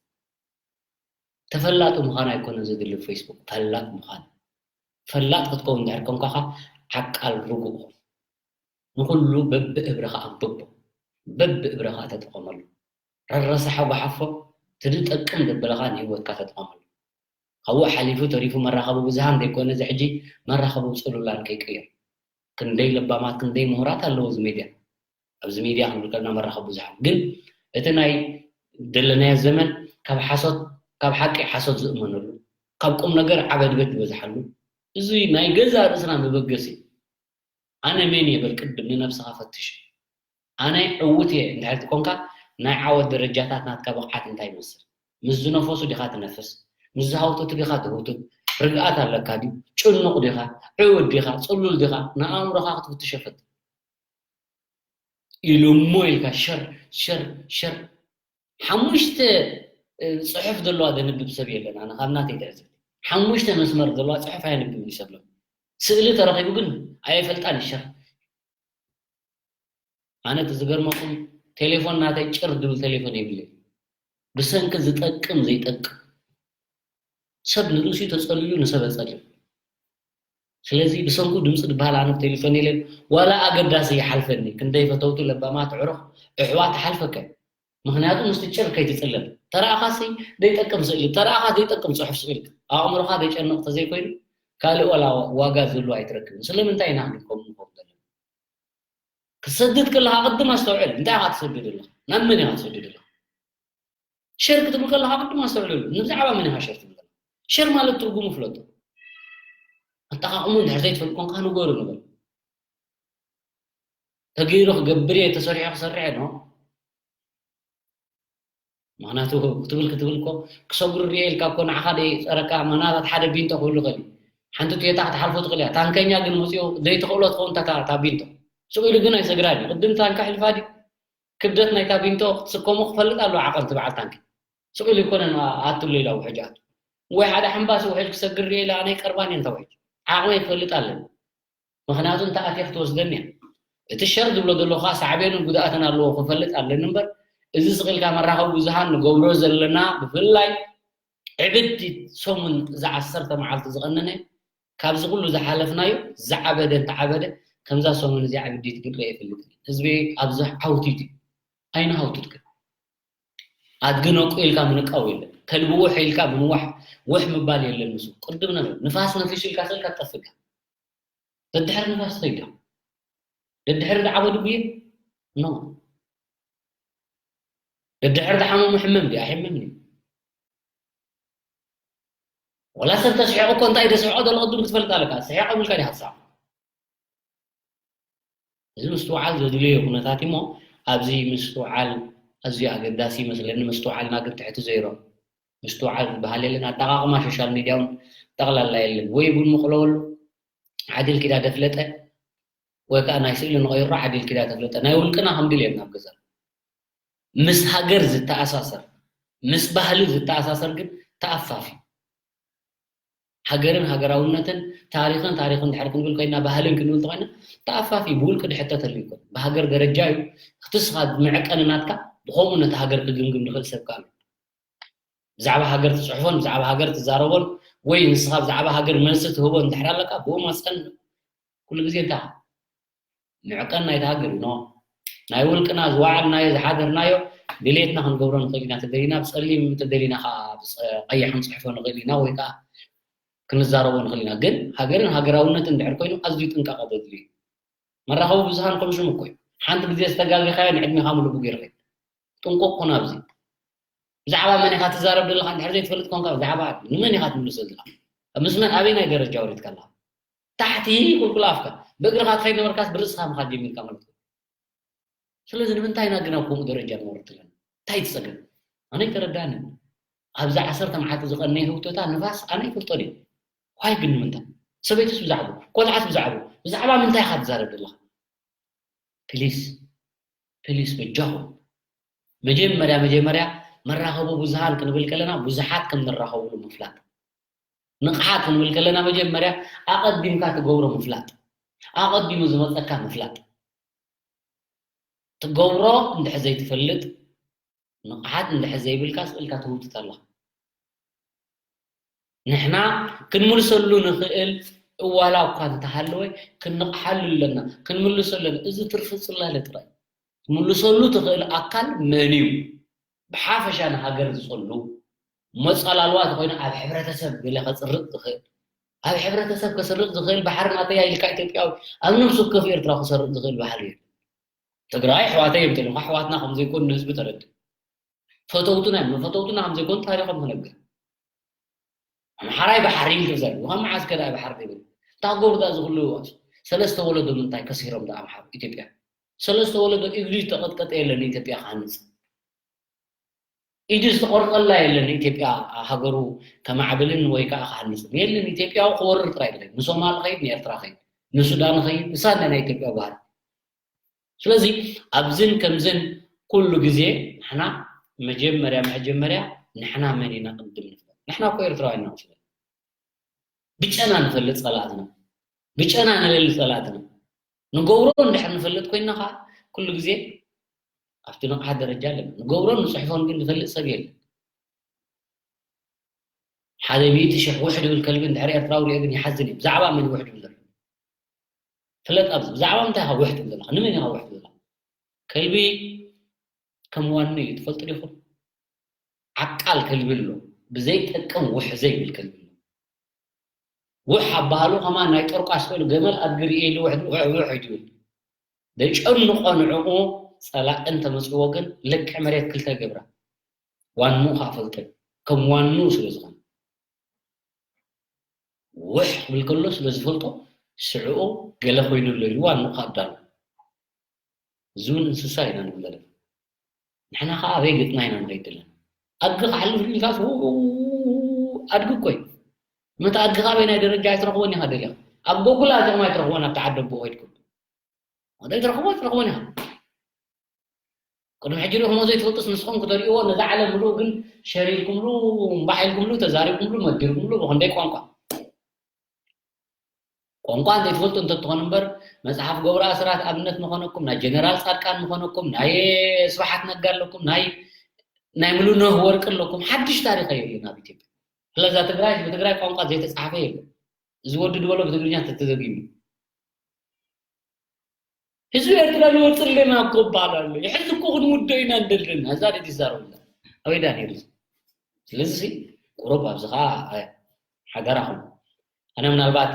ተፈላጢ ምዃን ኣይኮነን ዘድሊ ፌስቡክ፣ ፈላጥ ምዃን። ፈላጥ ክትከውን እንድሕር ኮንካ ኸኣ ዓቃል ርጉእ። ንኹሉ በብእብርኻ ኣንብቦ፣ በብእብርኻ ተጠቐመሉ። ረረሳሕ ጓሓፎ፣ እቲ ዝጠቅም ዘበለኻ ንህይወትካ ተጠቐመሉ። ካብኡ ሓሊፉ ተሪፉ መራኸቢ ብዙሃን ዘይኮነ፣ እዚ ሕጂ መራኸቢ ጽሉላን ከይቅየር። ክንደይ ለባማት፣ ክንደይ ምሁራት ኣለዉ ኣብዚ ሚድያ። ኣብዚ ሚድያ ክንብል ከለና መራኸቢ ብዙሃን። ግን እቲ ናይ ዘለናዮ ዘመን ካብ ሓሶት፣ ካብ ሓቂ ሓሶት ዝእመነሉ፣ ካብ ቁም ነገር ዓበድበድ ዝበዝሓሉ፣ እዚ ናይ ገዛእ ርእስና መበገሲ። ኣነ መን እየ በል ቅድም ንነብስኻ ፈትሽ። ኣነ ዕዉት እየ እንድሕር ትኮንካ፣ ናይ ዓወት ደረጃታት ናትካ ብቕዓት እንታይ ይመስል? ምስ ዝነፈሱ ዲኻ ትነፍስ? ምስ ዝሃውተቱ ዲኻ ትህውትት? ርግኣት ኣለካ ድዩ? ጭኑቕ ዲኻ? ዕዉት ዲኻ? ጽሉል ዲኻ? ንኣእምሮኻ ክትፍትሾ ፈትን። ኢሉ እሞ ኢልካ ሸር፣ ሸር፣ ሸር። ሓሙሽተ፣ እ፣ ጽሑፍ ዘለዋ ዘንብብ ሰብ የለን። ኣነ ካብ ናተይ ትዕዝብቲ። ሓሙሽተ መስመር ዘለዋ ጽሑፍ ኣየንብብን እዩ ሰብ ሎ። ስእሊ ተረኺቡ ግን ኣየፈልጣን እዩ ሸር። ኣነ እቲ ዝገርመኩም ቴሌፎን ናተይ ጭር ድብል ቴሌፎን የብለይ። ብሰንኪ ዝጠቅም ዘይጠቅም። ሰብ ንርእሱ ተጸልዩ ንሰብ ኣጸልም። ስለዚ ብሰንኩ ድምፂ ዝበሃል ኣነ ቴሌፎን የለን። ዋላ ኣገዳሲ ይሓልፈኒ። ክንደይ ፈተውቲ ለባማት ኣዕሩኽ ኣሕዋት ይሓልፈካ። ምኽንያቱ ምስቲ ጭር ከይትጽለል። ተረኣኻሲ ዘይጠቅም ስእሊ፣ ተረኣኻ ዘይጠቅም ጽሑፍ ስኢልካ። ኣእምሮኻ ዘጨንቕ ተዘይኮይኑ ካልእ ዋላ ዋጋ ዝህልዎ ኣይትረክብን። ስለምንታይ ኢና ክንከውን ንኸውን ዘለና? ክትሰድድ ከለኻ ቅድም ኣስተውዕል። እንታይ ኢኻ ትሰድድ ኣለኻ? ናብ መን ኢኻ ትሰድድ ኣለኻ? ሸር ክትብል ከለኻ ቅድም ኣስተውዕለሉ። ንብዛዕባ መን ኢኻ ሸር ትብል ዘለኻ? ሸር ማለት ትርጉሙ ፍለጦ። ኣጠቓቕሙ እንድሕር ዘይትፈልጥ ኮንካ ንገሩ ንበል። ተገይሩ ክገብር እየ፣ ተሰሪሑ ክሰርሕ እየ፣ ኖ። ምኽንያቱ ክትብል ክትብል እኮ ክሰግሩ ርየ ኢልካ እኮ ንዓኻ ደይ ጸረካ፣ ምናልባት ሓደ ቢንቶ ክህሉ ይኽእል እዩ። ሓንቲ ቶዮታ ክትሓልፎ ትኽእል እያ። ታንከኛ ግን መጺኡ ዘይትኽእሎ ትኸውን እታ፣ እታ ቢንቶ። ስቕ ኢሉ ግን ኣይሰግራን እዩ። ቅድም ታንካ ሕልፋ ድዩ? ክብደት ናይታ ቢንቶ ክትስከሞ ክፈልጥ ኣለዎ ዓቐን እቲ በዓል ታንኪ። ስቕ ኢሉ ኣይኮነን ኣትሎ ኢላ ውሕጅ ኣቱ። ወይ ሓደ ሓምባሲ ውሕጅ ክሰግር ርየ ኢላ ኣነ ኣይቀርባን እየ ነታ ውሕጅ። ዓቕመይ ክፈልጥ ኣለኒ። ምኽንያቱ እንተ ኣትየ ክትወስደኒ እያ። እቲ ሸር ዝብሎ ዘለኹ ኸኣ ሳዕቤንን ጉድኣትን ኣለዎ ክፈልጥ ኣለኒ እምበር፣ እዚ ስቕ ኢልካ መራኸቢ ብዙሃን ንገብሮ ዘለና ብፍላይ ዕብድቲ ሰሙን እዛ ዓሰርተ መዓልቲ ዝቐነነ ካብዚ ኩሉ ዝሓለፍናዮ ዝዓበደ እንተዓበደ ከምዛ ሰሙን እዚኣ ዕብዲት ግን ርእየ ኣይፈልጥን። ህዝበይ ኣብዚ ዓውቲት እዩ። ኣይንሃውትት ግን። ኣድጊ ነቁ ኢልካ ምንቃው የለን። ከልቢ ውሕ ኢልካ ምንዋሕ፣ ውሕ ምባል የለን። ንሱ ቅድም ነበር ንፋስ ነፊሱ ኢልካ ስልካ ትጠፍእ። ደድሕሪ ንፋስ ትኸይድ ዲኻ? ደድሕሪ ዝዓበዱ ብየ? ኖ። ደድሕሪ ዝሓመሙ ሕመም ድዩ? ኣይሕመምን እዩ። ወላ ሰብ ተስሒቑ እኮ እንታይ ደስሕቆ ዘሎ ቅድም ክትፈልጥ ኣለካ። ስሒቐ ብልካ ዲኻ ትስሓቕ? እዚ ምስትውዓል ዘድልዮ ኩነታት እሞ ኣብዚ ምስትውዓል ኣዝዩ ኣገዳሲ ይመስለኒ። ምስትውዓልና ግን ትሕቲ ዘይሮ ምስትውዓል ዝበሃል የለን። ኣጠቓቕማ ሶሻል ሚድያ እውን ጠቕላላ የለን። ወይ ቡን ምቕለወሉ ዓድል ኪዳ ደፍለጠ ወይ ከዓ ናይ ስእሊ ንቐይሮ ዓድል ኪዳ ተፍለጠ ናይ ውልቅና ክንብል የለን ኣብ ገዛ ምስ ሃገር ዝተኣሳሰር ምስ ባህሊ ዝተኣሳሰር ግን ተኣፋፊ ሃገርን ሃገራውነትን ታሪኽን ታሪኽን ድሕር ክንብል ኮይና ባህልን ክንብል ተኮይና ተኣፋፊ ብውልቂ ድሕተተሉ ይኮን ብሃገር ደረጃ እዩ ክትስኻ መዕቀኒ ናትካ ብኸምኡ ነቲ ሃገር ክግምግም ንኽእል ሰብ ከኣሉ ብዛዕባ ሃገር ትፅሕፎን ብዛዕባ ሃገር ትዛረቦን ወይ ንስኻ ብዛዕባ ሃገር መልሲ ትህቦ እንድሕር ኣለካ ብኡ መፀን ኩሉ ግዜ እንታይ ምዕቀን ናይቲ ሃገር እዩ ናይ ውልቅና ዝወዓልናዮ ዝሓደርናዮ ድሌትና ክንገብሮ ንኽእል ኢና ተደሊና ብፀሊም ተደሊና ከዓ ቀይሕ ክንፅሕፎ ንኽእል ኢና ወይ ከዓ ክንዛረቦ ንኽእል ኢና ግን ሃገርን ሃገራውነትን እንድሕር ኮይኑ ኣዝዩ ጥንቃቐ ዘድልዩ መራኸቢ ብዙሃን ከም ሽሙ እኮ እዩ ሓንቲ ግዜ ዝተጋጊኻዮ ንዕድሜኻ ምሉእ ገይርኸ ጥንቁቕ ኩን ኣብዚ ብዛዕባ መን ኢኻ ትዛረብ ዘለኻ እንድሕር ዘይትፈልጥ ኮንካ ብዛዕባ ንመን ኢኻ ትምልሶ ዘለኻ ምስ መን ኣበይ ናይ ደረጃ ወሪድካ ኣለኻ ታሕቲ ቁልቁል ኣፍካ ብእግርኻ ትኸይድ ነበርካስ ብርእስኻ ምኻድ ጀሚርካ ማለት እዩ ስለዚ ንምንታይ ኢና ግን ኣብ ከምኡ ደረጃ ንወርድ ዘለና እንታይ ትፀገም ኣነ ይተረዳኒ ኣብዚ ዓሰርተ መዓልቲ ዝቐነየ ህውተታ ንፋስ ኣነ ይፈልጦን እዩ ዋይ ግን ንምንታይ ሰበይትስ ብዛዕባ ቆልዓስ ብዛዕባ ብዛዕባ ምንታይ ኢኻ ትዛረብ ዘለኻ ፕሊስ ፕሊስ በጃኹም መጀመርያ መጀመርያ መራኸቡ ብዙሃን ክንብል ከለና ብዙሓት ከም ንራኸብሉ ምፍላጥ ንቕሓት ክንብል ከለና መጀመርያ ኣቐዲምካ ትገብሮ ምፍላጥ ኣቐዲሙ ዝመፀካ ምፍላጥ ትገብሮ እንድሕር ዘይትፈልጥ ንቕሓት እንድሕር ዘይብልካ ስእልካ ትህውትት ኣለኻ ንሕና ክንምልሰሉ ንኽእል እዋላ እኳ እንተሃለወ ክንንቕሓሉ ኣለና ክንምልሶ ኣለና እዚ ትርፊ ፅላለ ጥራይ ትምልሰሉ ትኽእል ኣካል መን እዩ ብሓፈሻ ንሃገር ዝፀሉ መፀላልዋ ተኮይኑ ኣብ ሕብረተሰብ ገለ ከፅርቅ ዝኽእል ኣብ ሕብረተሰብ ከስርቅ ዝኽእል ባሕሪ ናተያ ኢልካ ኢትዮጵያዊ ኣብ ነብሱ ከፍ ኤርትራ ክሰርቅ ዝኽእል ባህሊ እዩ ትግራይ ኣሕዋተይ እዮም ተልምካ ኣሕዋትና ከምዘይኮኑ ንህዝቢ ተረድእ ፈተውትና እዮም ንፈተውትና ከምዘይኮኑ ታሪኾም ክነግር ኣምሓራይ ባሕሪ ይብል ዘሉ ካብ መዓዝ ከዳ ባሕሪ ይብል እታ ጎብዳ ዝኽሉ ሰለስተ ወለዶ ምንታይ ከሲሮም ዳ ኣምሓሩ ኢትዮጵያ ሰለስተ ወለዶ ኢግሊ ተቐጥቀጠ የለን ኢትዮጵያ ክሃንፅ ኢዱ ዝተቆርጠላ የለን ኢትዮጵያ ሃገሩ ከማዕብልን ወይ ከዓ ክሃንፅን የለን ኢትዮጵያዊ ክወርር ጥራይ ድኸይድ ንሶማል ኸይድ ንኤርትራ ኸይድ ንሱዳን ኸይድ እሳን ናይ ኢትዮጵያ ባህሪ ስለዚ ኣብዝን ከምዝን ኩሉ ግዜ ንሕና መጀመርያ መጀመርያ ንሕና መን ኢና ቅድም ንፍለጥ ንሕና እኮ ኤርትራውያን ኢና ንፍለጥ ብጨና ንፈልጥ ጸላእትና ብጨና ንለሊ ጸላእትና ንገብሮ እንድሕር ንፈልጥ ኮይና ከዓ ኩሉ ግዜ ኣብቲ ንቕሓት ደረጃ ኣለና ንገብሮን ንፅሕፎን ግን ዝፈልጥ ሰብ የለን ሓደ ሚእቲ ሽሕ ውሕ ድብል ከልቢ እንድሕር ኤርትራዊ ሪኦ ግን ይሓዝን እዩ ብዛዕባ መን ውሕ ድብል ዘሎ ፍለጥ ኣብዚ ብዛዕባ ምንታይ ኢኻ ውሕ ትብል ዘለኻ ንመን ኢኻ ውሕ ትብል ዘለኻ ከልቢ ከም ዋኑ እዩ ትፈልጡ ዲኹም ዓቃል ከልቢ ኣሎ ብዘይጠቅም ውሕ ዘይብል ከልቢ ኣሎ ውሕ ኣባሃሉ ከማ ናይ ጠርቋስ ኮይኑ ገመል ኣድጊ ርኤ ኢሉ ውሕ ውሕ ውሕ እዩ ትብል ደጨንቆ ንዕኡ ጸላእ እንተመጽዎ ግን ልክዕ መሬት ክልተ ገብራ ዋንኡ ከዓ ፈልጦ ከም ዋንኡ ስለ ዝኾነ ውሕ ክብል ከሎ ስለ ዝፈልጦ ስዕኡ ገለ ኮይኑ ኣሎ ኢሉ ዋንኡ ከዓ ኣዳሉ እዚ እውን እንስሳ ኢና ንብል ዘለና ንሕና ከዓ ኣበይ ገጥና ኢና ንኸይድ ዘለና ኣድጊ ክሓልፍ ኢልካስ ኣድጊ እኮ እዩ መታ ኣድጊ ካበይ ናይ ደረጃ ኣይትረኽቦን ኢኻ ደሊኻ ኣብ ጎጉል ኣቲኹም ኣይትረኽቦን ኣብቲ ዓዲ ኣቦ ከይድኩም ወደ ትረኽቦ ትረኽቦን ኢኻ ቅድሚ ሕጂ ዶ ከሞ ዘይትፈልጡስ ንስኹም ክተርእይዎ ነዛ ዓለም ምሉእ ግን ሸሪልኩምሉ እምባሕ ኢልኩምሉ ተዛሪብኩምሉ መዲርኩምሉ ብክንደይ ቋንቋ ቋንቋ እንተይትፈልጡ እንተትኾኑ እምበር መፅሓፍ ገብረ ኣስራት ኣብነት ምኾነኩም ናይ ጀነራል ፃድቃን ምኾነኩም ናይ ስብሓት ነጋ ኣለኩም ናይ ናይ ምሉነህ ወርቂ ኣለኩም ሓድሽ ታሪክ የለን ኣብ ኢትዮጵያ ስለዛ ትግራይ ብትግራይ ቋንቋ ዘይተፃሓፈ የለን እዚ ወዲ ድበሎ ብትግርኛ ተተዘጊሙ ህዝቢ ኤርትራ ንወፅእ ኣለና እኮ በሃል ኣሎ። ሕዚ እኮ ክንውዶ ኢና እንደለና። እዛ ድት ይዛረቡ ኣበይ ዳ ነይሩ? ስለዚ ቁሩብ ኣብዚ ከዓ ሓደራኹም። ኣነ ምናልባት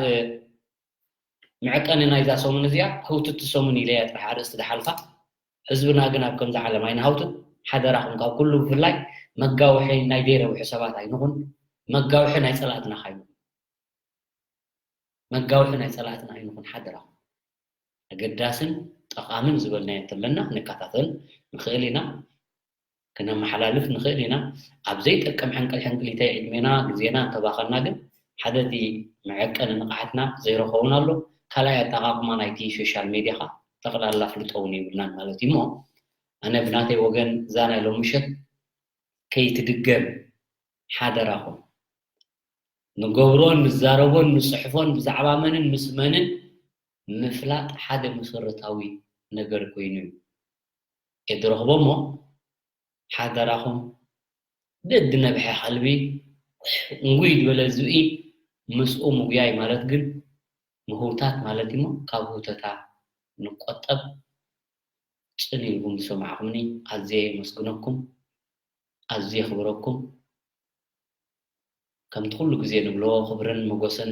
መዕቀኒ ናይዛ ሰሙን እዚኣ ህውትቲ ሰሙን ኢለያ ጥራሕ ኣርእስቲ ዝሓልፋ። ህዝብና ግን ኣብ ከምዚ ዓለም ኣይንሃውትት። ሓደራኹም ካብ ኩሉ ብፍላይ መጋውሒ ናይ ዘይረብሑ ሰባት ኣይንኹን። መጋውሒ ናይ ጸላእትና ካይኑ መጋውሒ ናይ ጸላእትና ኣይንኹን ሓደራኹም። ኣገዳስን ጠቓምን ዝበልናዮ እንተለና ክንከታተል ንኽእል ኢና፣ ክነመሓላልፍ ንኽእል ኢና። ኣብ ዘይጠቅም ሕንቅል ሕንቅሊተይ ዕድሜና ግዜና እንተባኸና ግን ሓደ እቲ መዐቀኒ ንቕሓትና ዘይረኸውን ኣሎ። ካልኣይ ኣጠቓቕማ ናይቲ ሶሻል ሜድያ ኸዓ ጠቕላላ ፍልጦ እውን የብልናን ማለት እዩ። እሞ ኣነ ብናተይ ወገን እዛ ናይ ሎሚ ምሸት ከይትድገም ሓደራኹም ንገብሮን ንዛረቦን ንፅሕፎን ብዛዕባ መንን ምስ መንን ምፍላጥ ሓደ መሰረታዊ ነገር ኮይኑ እዩ። የድረኽቦ እሞ ሓደራኹም ደድ ነብሐ ከልቢ እንጉይ ዝበለ ዝብኢ ምስኡ ምጉያይ ማለት ግን ምህውታት ማለት እሞ ካብ ህውተታ ንቆጠብ። ጽን ኢልኩም ዝሰማዕኹምኒ ኣዝየ የመስግነኩም፣ ኣዝየ የኽብረኩም። ከምቲ ኩሉ ግዜ ንብሎ ክብርን ሞጎስን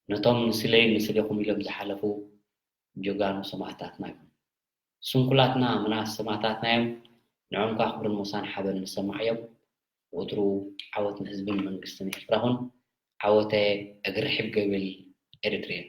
ነቶም ንስለይ ንስሌኹም ኢሎም ዝሓለፉ ጀጋኑ ሰማእታትና ይኹን። ስንኩላትና ምናስ ሰማእታትና እዮም። ንዖም ከዓ ክብርን ሞሳን ሓበን ንሰማዕ እዮም። ወትሩ ዓወት ንህዝብን መንግስትን ኤርትራ ኹን። ዓወተ እግሪ ርሒብ ገብል ኤሪትሪያን።